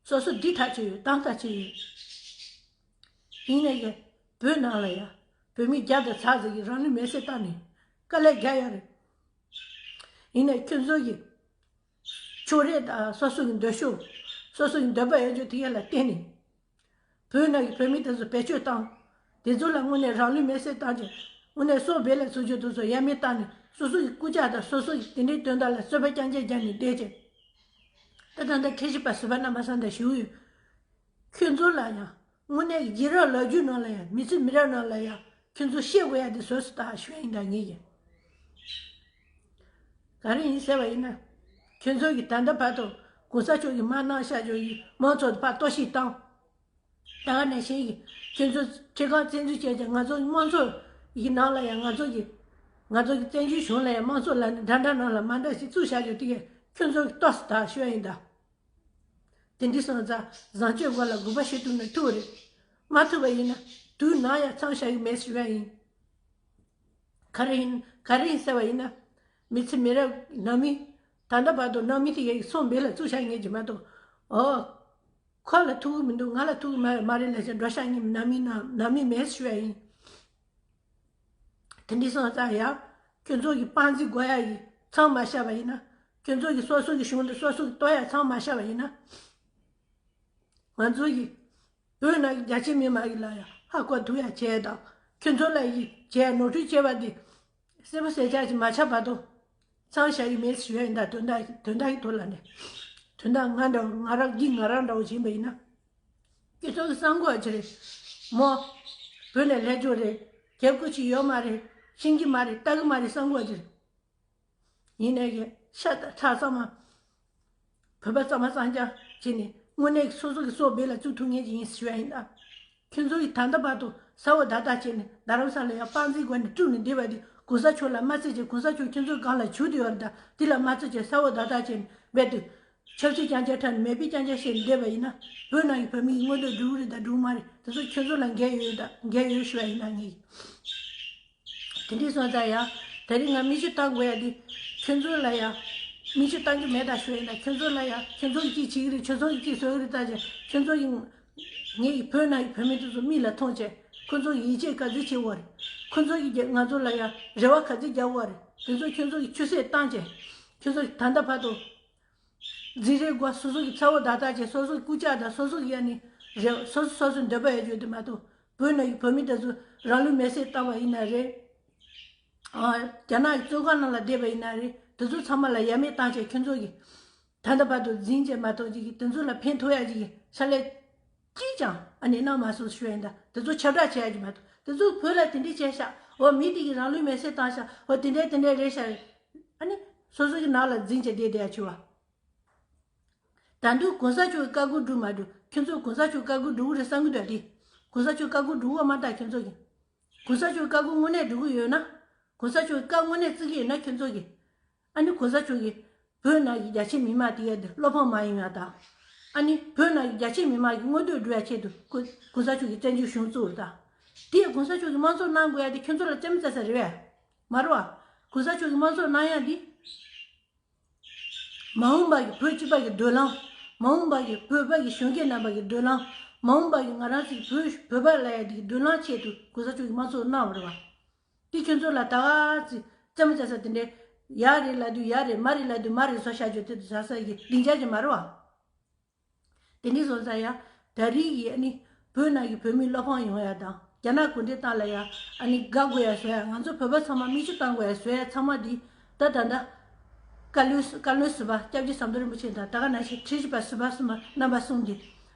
སོ་སོ་འདི་ཐག་ཆོད་ཡོད་བཏང་ཐག་ཆོད་ཡོད། ཡིན་ནའི་བོད་ནང་ལ་ཡ་བོད་མི་བརྒྱ་དང་ཚ་ཟིག་གིས་རང་ལུས་མེར་སྲེག་བཏང་ནས་དཀའ་ལས་རྒྱག་ཡ་རེད། ཡིན་ནའི་ཁྱོད་ཚོ་གི་ཕྱོགས་རིས་དང་སོ་སོ་གི་འདོད་ཕྱོགས། སོ་སོ་གི་འདོད་པ་ཡོད་རྒྱུ་དེ་ག་ལ་བརྟེན་ནས། བོད་ནང་གི་བོད་མི་དེ་ཚོ་བེད་སྤྱོད་བཏང་། དེ་ཚོ་ལ་དངོས་གནས་རང་ལུས་མེར་སྲེག་བཏང་ཅིང་། དངོས་གནས་སྲོག་སྦས་ལ་བཙུགས་རྒྱུ་དེ་ཚོ་ཡ་མེད་བཏང་ནས་སོ་སོ་གི་སྐུ་ཕྱག་དང་སོ་སོ་གི་དེ་འདྲའི་དོན་དག་ལ་རྩོད་པ་རྐྱང་རྐྱང་རྒྱག་ནས་བསྡད་ཅིང་། ད་ད་ལྟ་ཁྲིད་ཞིབ་པ་ཟུར་པ་རྣམ་པ་ཚོ་ལ་ཞུ་ཡོད། ཁྱོད་ཚོ་ལ་ཡང་དངོས་གནས་ཀྱི་རྒྱལ་རབས་ལོ་རྒྱུས་ནང་ལ་ཡང་མི་ཚེ་མི་རབས་ནང་ལ་ཡང་ཁྱོད་ཚོ་ཤེས་དགོས་ཡ་དེ་བཟོས་སུ་ད་ཞུ་ཡིན་ད་ངེས་ཀྱི། ག་རེ་ཡིན་ཟེར་བ་ཡིན་ན། ཁྱོད་ཚོ་གིས་ད་ལྟ་བར་དུ་གོང་ས་མཆོག་གིས་མར་གནང་བཞག་རྒྱུ་ཡི་དམངས་གཙོ་དེ་ཕར་གཏོར་བཤིག་བཏང་། ད་ག་ནང་བཞིན་གྱི་ཁྱོད་ཚོ་ཁྲི་ཁང་བཙན་འཛུལ་བྱས་ཀྱང་ང་ཚོ་དམངས་གཙོ་ཡི་ནང་ལ་ཡང་ང་ཚོ་གི་ང་ཚོ་གི་བཙན་བྱོལ་གཞུང་ལ་ཡང་དམངས་གཙོ་ལ་ནི་འདྲ་འདྲ་ནང་ལ་མ་འདྲ་ཞིག་བཙུགས་བཞག་རྒྱུ་དེ་གས་ཁྱོད་ཚོ་གི་ལྟོས་སུ་ད་ཞུ་ཡ་ཡིན་ད། དེ་འདྲའི་སོང་ཙང་བཟང་སྤྱོད་སྒོ་ལ་དགོངས་པ་ཞུ་ཐུབ་ན་ཐུབ་རེད། མ་ཐུབ་པ་ཡིན་ན་དུས་ནམ་ཡང་མཚམས་བཞག་གི་མེད་ཞུ་ཡ་ཡིན། ག་རེ་ཡིན་ག་རེ་ཡིན་ཟེར་བ་ཡིན་ན། མི་ཚེ་མི་རབས་ནང་མི། ད་ལྟ་བར་དུ་ནང་མི་དེ་གའི་སོང་བེད་ལ་བཙུགས་བཞག་ངེས་ཀྱི་མ་གཏོགས། ཨོ། ཁོ་ལ་ཐུག་གི་མི་འདུག་ང་ལ་ཐུག་གི་མ་མ་རེད་ལབ་བྱས་འགྲོ་ཤག་ངེས་ནང་མི་ནང་ནང་མི་མེད་ཞུ་ཡ་ཡིན། དེ་འདྲའི་སོང་ཙང་ཡང་། ཁྱོད་ཚོ་གི་དཔང་རྩིས་དགོས་ཡ་ཡིན་མཚམས་མ་བཞག་པ་ཡིན་ན། ཁྱོད་ཚོ་གི་སོ་སོ་གི་གཞུང་དུ་སོ་སོ་གི་ལྟོས་ཡ་མཚམས་མ་བཞག་པ་ཡིན་ན། ང་ཚོ་གི་བོད་ནང་གི་རྒྱ་ཆེ་མི་མང་གི་ལ་ཡང་ཧ་གོ་ཐུབ་ཡ་བྱས་དང་། ཁྱོད་ཚོ་ལ་ཡི་བྱས་ནོར་འཁྲུལ་བྱས་པ་འདི་གསལ་པོ་གསལ་ཆགས་ཀྱི་མ་ཆགས་བར་དུ་མཚམས་བཞག་གི་མེད་ཞུ་ཡ་ཡིན་ད། དོན་དག་དོན་དག་གི་ཐོག་ལ་ནས་དོན་དག་ང་འདྲ་བོ་ང་རང་གིས་ང་རང་འདྲ་བོ་བྱིན་པ་ཡིན་ན། ཁྱོད་ཚོ་གི་གསང་དགོས་ཅི་རེད། མོ། བོད་ནས་སླེབས་རྒྱུ་རེད། རྒྱབ་སྐུ་ཅི་ཡོད་མ་རེད། ཤེས་ཀྱི་མ་རེད། ལྟ་གི་མ་རེད། གསང་དགོས་ཅི་རེད། ཡིན་ནའི་གི་ཤ་ད་ཁྲག་ཚང་མ། བོད་པ་གཙང་མ་གཙང་རྐྱང་བྱས་ནས་དངོས་གནས་ཀྱི་སོ་སོ་གི་སྲོག་བེད་ལ་བཙུགས་ཐུབ་ངེས་ཀྱི་ཡིན་ཞུ་ཡ་ཡིན་ད། ཁྱོད་ཚོ་གི་ད་ལྟ་བར་དུ་ས་འོག་བརྡ་རྟགས་བྱས་ནས་རྡ་རམ་ས་ལ་ཡང་དཔང་རྩིས་སྒོ་ནས་དཀྲུགས་ནས་བསྡད་པ་དེ་གོང་ས་མཆོག་ལ་མ་བརྩི་བྱས། གོང་ས་མཆོག་ཁྱོད་ཚོའི་སྒང་ལ་བྱུག་བསྡད་ཡོད་རེད་ད། དེ་ལ་མ་བརྩི་བྱས་ས་འོག་བརྡ་རྟགས་བྱས་ནས་བསྡད་དུས། ཆབ་སྲིད་རྐྱང་རྐྱང་ཁྲ་ནས་མེད་པའི་རྐྱང་རྐྱང་བཤད་ནས་བསྡད་པ་ཡིན་ན། བོད་ནང་གི་བོད་མི་ཡི་མངོན་འདོད་འགྲུབ་རེད་ད་འགྲུབ་མ་རེད། དེ་ཚོ་ཁྱོད་ཚོ་ལ་འགན་ཡོད་ད་འགན་ཡོད་ཞུ་བ་ཡིན་ན་ངས། དེ་འདྲའི་སོང་ཙང་ཡང་ད་རིང་ང་མིག་ཆུ་བཏང་དགོས་ཡ་འདི་ཁྱོད་ཚོ་ལ་ཡང་མིག་ཆུ་བཏང་གི་མེད་ད་ཞུ་ཡ་ཡིན་ད། ཁྱོད་ཚོ་ལ་ཡང་ཁྱོད་ཚོ་གིས་ཅིག་བྱེད་ཀྱི་རེད། ཁྱོད་ཚོ་གིས་ཅིག་བཟོ་གི་རེད་ད་ཅེས། ཁྱོད་ཚོ་གིས་ངས་ཡི་བོད་ནང་གི་བོད་མི་དེ་ཚོ་མིག་ལ་མཐོང་བྱས། ཁོ་ཚོ་ཡིད་ཆེས་ག་ཚོད་བྱེད་དགོས་རེད། ཁོ་ཚོ་ཡིད་ཆེས་ང་ཚོ་ལ་ཡང་རེ་བ་ག་ཚོད་རྒྱག་དགོས་རེད། དེ་ཚོ་ཁྱོད་ཚོ་གིས་ཆུད་ཟོས་བཏང་བྱས། ཁྱོད་ཚོ་གིས་ད་ལྟ་བར་དུ། འཛིན་རེས་དགོས། སོ་སོ་གི་ཚ་བོ་བརྡ་རྟགས་བྱས། སོ་སོ་གི་རྐུབ་བཀྱག་དང་སོ་སོ་གི་ཡ་ནི་རེ་སོ་སོ་སོ་སོའི་འདོད་པ་ཡ་བརྗོད་དེ་མ་གཏོགས། བོད་ནང་གི་བོད་མི་དེ་ཚོ་རང་ལུས་མེར་སྲེག་བཏང་བ་ཡིན་ན་རེད། ཨ། རྒྱ་ནག་གི་བཙོན་ཁང་ནང་ལ་བསྡད་པ་ཡིན་ན་རེད། དེ་ཚོ་ཚང་མ་ལ་ཡ་མེད་བཏང་བྱས་ཁྱོད་ཚོ་གི་ད་ལྟ་བར་དུ་འཛིན་བྱས་མ་གཏོགས་ཅིག་གི་དེ་ཚོ་ལ་ཕན་ཐོགས་ཡ་ཅིག་གི་ཕྱག་ལས་ཅིས་ཀྱང་ཨ་ནི་གནང་མ་སོང་ཞུ་ཡ་ཡིན་ད། དེ་ཚོ་ཁྱབ་བསྒྲགས་བྱེད་ཡ་ཅིག་མ་གཏོགས། དེ་ཚོ་བོད་ལ་དེ་འདྲས་བྱས་ཤག་འོ་མི་དེ་གིས་རང་ལུས་མེར་སྲེག་བཏང་ཤག་འོ་དེ་འདྲས་དེ་འདྲས་རེད་ཤག་ཨ་ནི་སོ་སོ་གི་ནང་ལ་འཛིན་བྱས་བསྡད་བསྡད་ཡ་ཆེ་བ། ད་དུང་གོང་ས་མཆོག་གི་བཀའ་བཀོད་སྒྲུབ་མ་སྒྲུབ། ཁྱོད་ཚོ་གོང་ས་མཆོག་གི་བཀའ་བཀོད་སྒྲུབ་ཀྱི་རེད་བསམ་གི་འདུག་ཡ་དེ། གོང་ས་མཆོག་གི་བཀའ་བཀོད་སྒྲུབ་པ་མ་གཏོགས་ཁྱོད་ཚོ་གི། གོང་ས་མཆོག་གི་བཀའ་བཀོད་དངོས་གནས་སྒྲུབ་གི་ཡོད་ན། གོང་ས་མཆོག་གི་བཀའ་དངོས་གནས་བརྩི་གི་ཡོད་ན་ཁྱོད་ཚོ་གི། ཨ་ནི་གོང་ས་མཆོག་གིས་བོད་ནང་གི་རྒྱ་ཆེ་མི་མང་དེ་གས་དེ་བློ་ཕམ་མ་ཡིན་ཡ་དང་། ཨ་ནི་བོད་ནང་གི་རྒྱ་ཆེ་མི་མང་གི་མངོན་འདོད་སྒྲུབ་ཡ་ཆེད་དུ་གོ་གོང་ས་མཆོག་གིས་བཙན་བྱོལ་གཞུང་བཙུགས་རེད་ད། དེ་ཡང་གོང་ས་མཆོག་གིས་དམངས་གཙོ་གནང་དགོས་ཡ་དེ་ཁྱོད་ཚོ་ལ་རྩེད་མོ་རྩེ་ས་རེད་པས། མ་རེད་པ། གོང་ས་མཆོག་གིས་དམངས་གཙོ་གནང་ཡ་འདི། མ་འོངས་པ་གི་བོད་སྤྱི་པ་གི་མདུན་ལམ། མ་འོངས་པ་གི་བོད་པ་གི་གཞོན་སྐྱེས་རྣམ་པ་གི་མདུན་ལམ། མ་འོངས་པ་གི་ང་རང་ཚོའི་བོད་བོད་པ་ལབ་ཡ་འདི་གི་མདུན་ལམ་ཆེད་དུ་གོང་ས་མཆོག་གིས་དམངས་གཙོ་གནང་བ་རེད་པ། དེ་ཁྱོད་ཚོ་ལ་ད་ག་ཚོད་རྩེད་མོ་རྩེ་ས་དེ་འདྲའི་ཡ་རེད་ལབ་དུས་ཡ་རེད། མ་རེད་ལབ་དུས་མ་རེད་བཟོ་བཞག་རྒྱུ་དེ་དུ་བཟོ་ས་གི་སྡིངས་ཆ་ཅིག་མ་རེད་པ། དེ་འདྲའི་བཟོ་ས་ཡ། ད་རེས་ཀྱི་ཨ་ནི་བོད་ནང་གི་བོད་མི་བློ་ཕམ་ཡོང་ཡ་དང་རྒྱ་ནག་གུང་ཁྲན་ཏང་ལ་ཡ་ཨ་ནི་དགའ་དགོས་ཡ་བཟོ་ཡ། ང་ཚོ་བོད་པ་ཚང་མ་མིག་ཆུ་བཏང་དགོས་ཡ་བཟོ་ཡ་ཚང་མ་འདི་ད་ད་ད། བཀའ་བློན་བཀའ་བློན་ཟུར་པ་སྐྱབས་རྗེ་ཟམ་གདོང་རིན་པོ་ཆེ་དང་ད་ག་ནང་བཞིན་ཁྲི་ཟུར་པ་ཟུར་པ་གསུམ་པ་རྣམ་པ་གསུམ་འདི།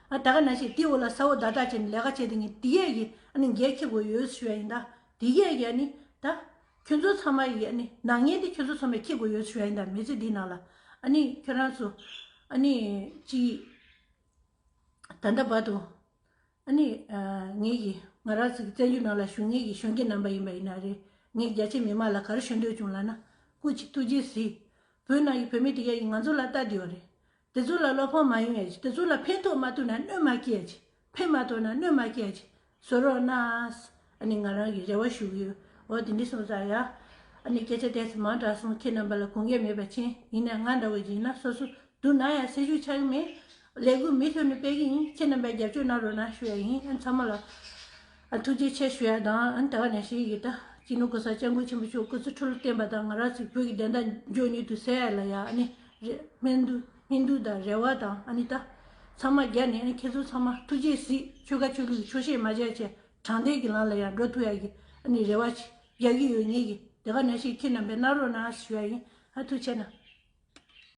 ཨ་ད་ག་ནང་བཞིན་དེའི་འོག་ལ་ས་འོག་བརྡ་རྟགས་བྱས་ནས་ལས་ཀ་བྱས་དེ་ངས་དེ་གས་ཀྱི་ཨ་ནི་འགན་འཁྱེར་དགོས་ཡོད་ཞུ་ཡ་ཡིན་ད། དེ་གས་ཀྱི་ཨ་ནི་ད། ཁྱོད་ཚོ་ཚང་མ་ཡི་ཨ་ནི་ནག་ཉེས་དེ་ཁྱོད་ཚོ་ཚང་མས་འཁྱེར་དགོས་ཡོད་ཞུ་ཡ་ཡིན་ད། མི་ཚེ་འདིའི་ནང་ལ་ཨ་ནི་ཁྱོད་རང་ཚོ་ཨ་ནི་ཅི་ད་ལྟ་བར་དུ་ཨ་ནི་ངེད་ཀྱི་ང་རང་ཚོ་གི་བཙན་བྱོལ་ནང་ལ་བཞུགས་མཁན་གྱི་གཞོན་སྐྱེས་རྣམ་པ་ཡིན་པ་ཡིན་ན་རེད། ངས་རྒྱ་ཆེ་མི་མང་ལ་ག་རེ་ཞུ་འདོད་བྱུང་ལབ་ན། སྐུ་མཁྱེན་ཐུགས་རྗེ་གཟིགས། བོད་ནང་གི་བོད་མི་དེ་གས་ཀྱིས་ང་ཚོ་ལ་ལྟ་བསྡད་ཡོད་རེད། དེ་ཚོ་ལ་བློ་ཕམ་མ་ཡོང་ཡ་ཅིག་དེ་ཚོ་ལ་ཕན་ཐོགས་མ་ཐུབ་ན་གནོད་མ་སྐྱེལ་ཡ་ཅིག་ཕན་མ་ཐོགས་ན་གནོད་མ་སྐྱེལ་ཡ་ཅིག་བཟོ་རོགས་གནང་། ཨ་ནི་ང་རང་གིས་རེ་བ་ཞུ་གི་ཡོད། འོ་དེ་འདྲ་སོང་ཙང་ཡ། ཨ་ནི་སྐད་ཆ་དེ་ཚོ་མང་དྲགས་སོང་། ཁྱེད་རྣམ་པ་ལ་དགོངས་འགལ་མེད་པ་མཁྱེན། ཡིན་ནའི་ང་འདྲ་བོ་ཅིག་ཡིན་ན་སོ་སོ་སྡུག་ན་ཡང་སེམས་ཤུགས་ཆག་གི་མེད། ལས་འགུལ་མུ་མཐུད་ནས་སྤེལ་གི་ཡིན། ཁྱེད་རྣམ་པས་རྒྱབ་སྐྱོར་གནང་རོགས་གནང་ཞུ་ཡ་ཡིན། ཨ་ཚང་མ་ལ་ཨ་ཐུགས་རྗེ་ཆེ་ཞུ་ཡ་དང་། ཨ་ད་ག་ནང་བཞིན་གྱི་ད་སྤྱི་ནོར་གོང་ས་སྐྱབས་མགོན་ཆེན་པོ་མཆོག་སྐུ་ཚེ་ཁྲི་ལོ་བརྟན་པ་དང་། ང་རང་ཚོའི་བོད་ཀྱི་བདེན་མཐའ་མགྱོགས་མྱུར་དུ་གསལ་ཡ་ལ་ཡ་ཨ་ནི་རེ་སྨོན་འདུན་སྨོན་འདུན་དང་རེ་བ་དང་། ཨ་ནི་ད་ཚང་མ་རྒྱབ་ནས་ཨ་ནི་ཁྱེད་ཚོ་ཚང་མ་ཐུགས་རྗེས་གཟིགས། ཆོལ་ཁ་ཆོས་ལུགས་ཀྱི་ཆོག་ཤེས་མ་བྱས་བྱས་དྲང་བདེན་གྱི་ལམ་ལ་ཡང་འགྲོ་ཐུབ་ཡ་གི་ཨ་ནི་རེ་བ་ཞིག་རྒྱག་གི་ཡོད། ངེད་ཀྱིས་དེ་ག་ནང་བཞིན་ཁྱེད་རྣམ་པས་གནང་རོགས་གནང་ཞུ་ཡ་ཡིན། ཨ་ཐུགས་རྗེ་གནང་།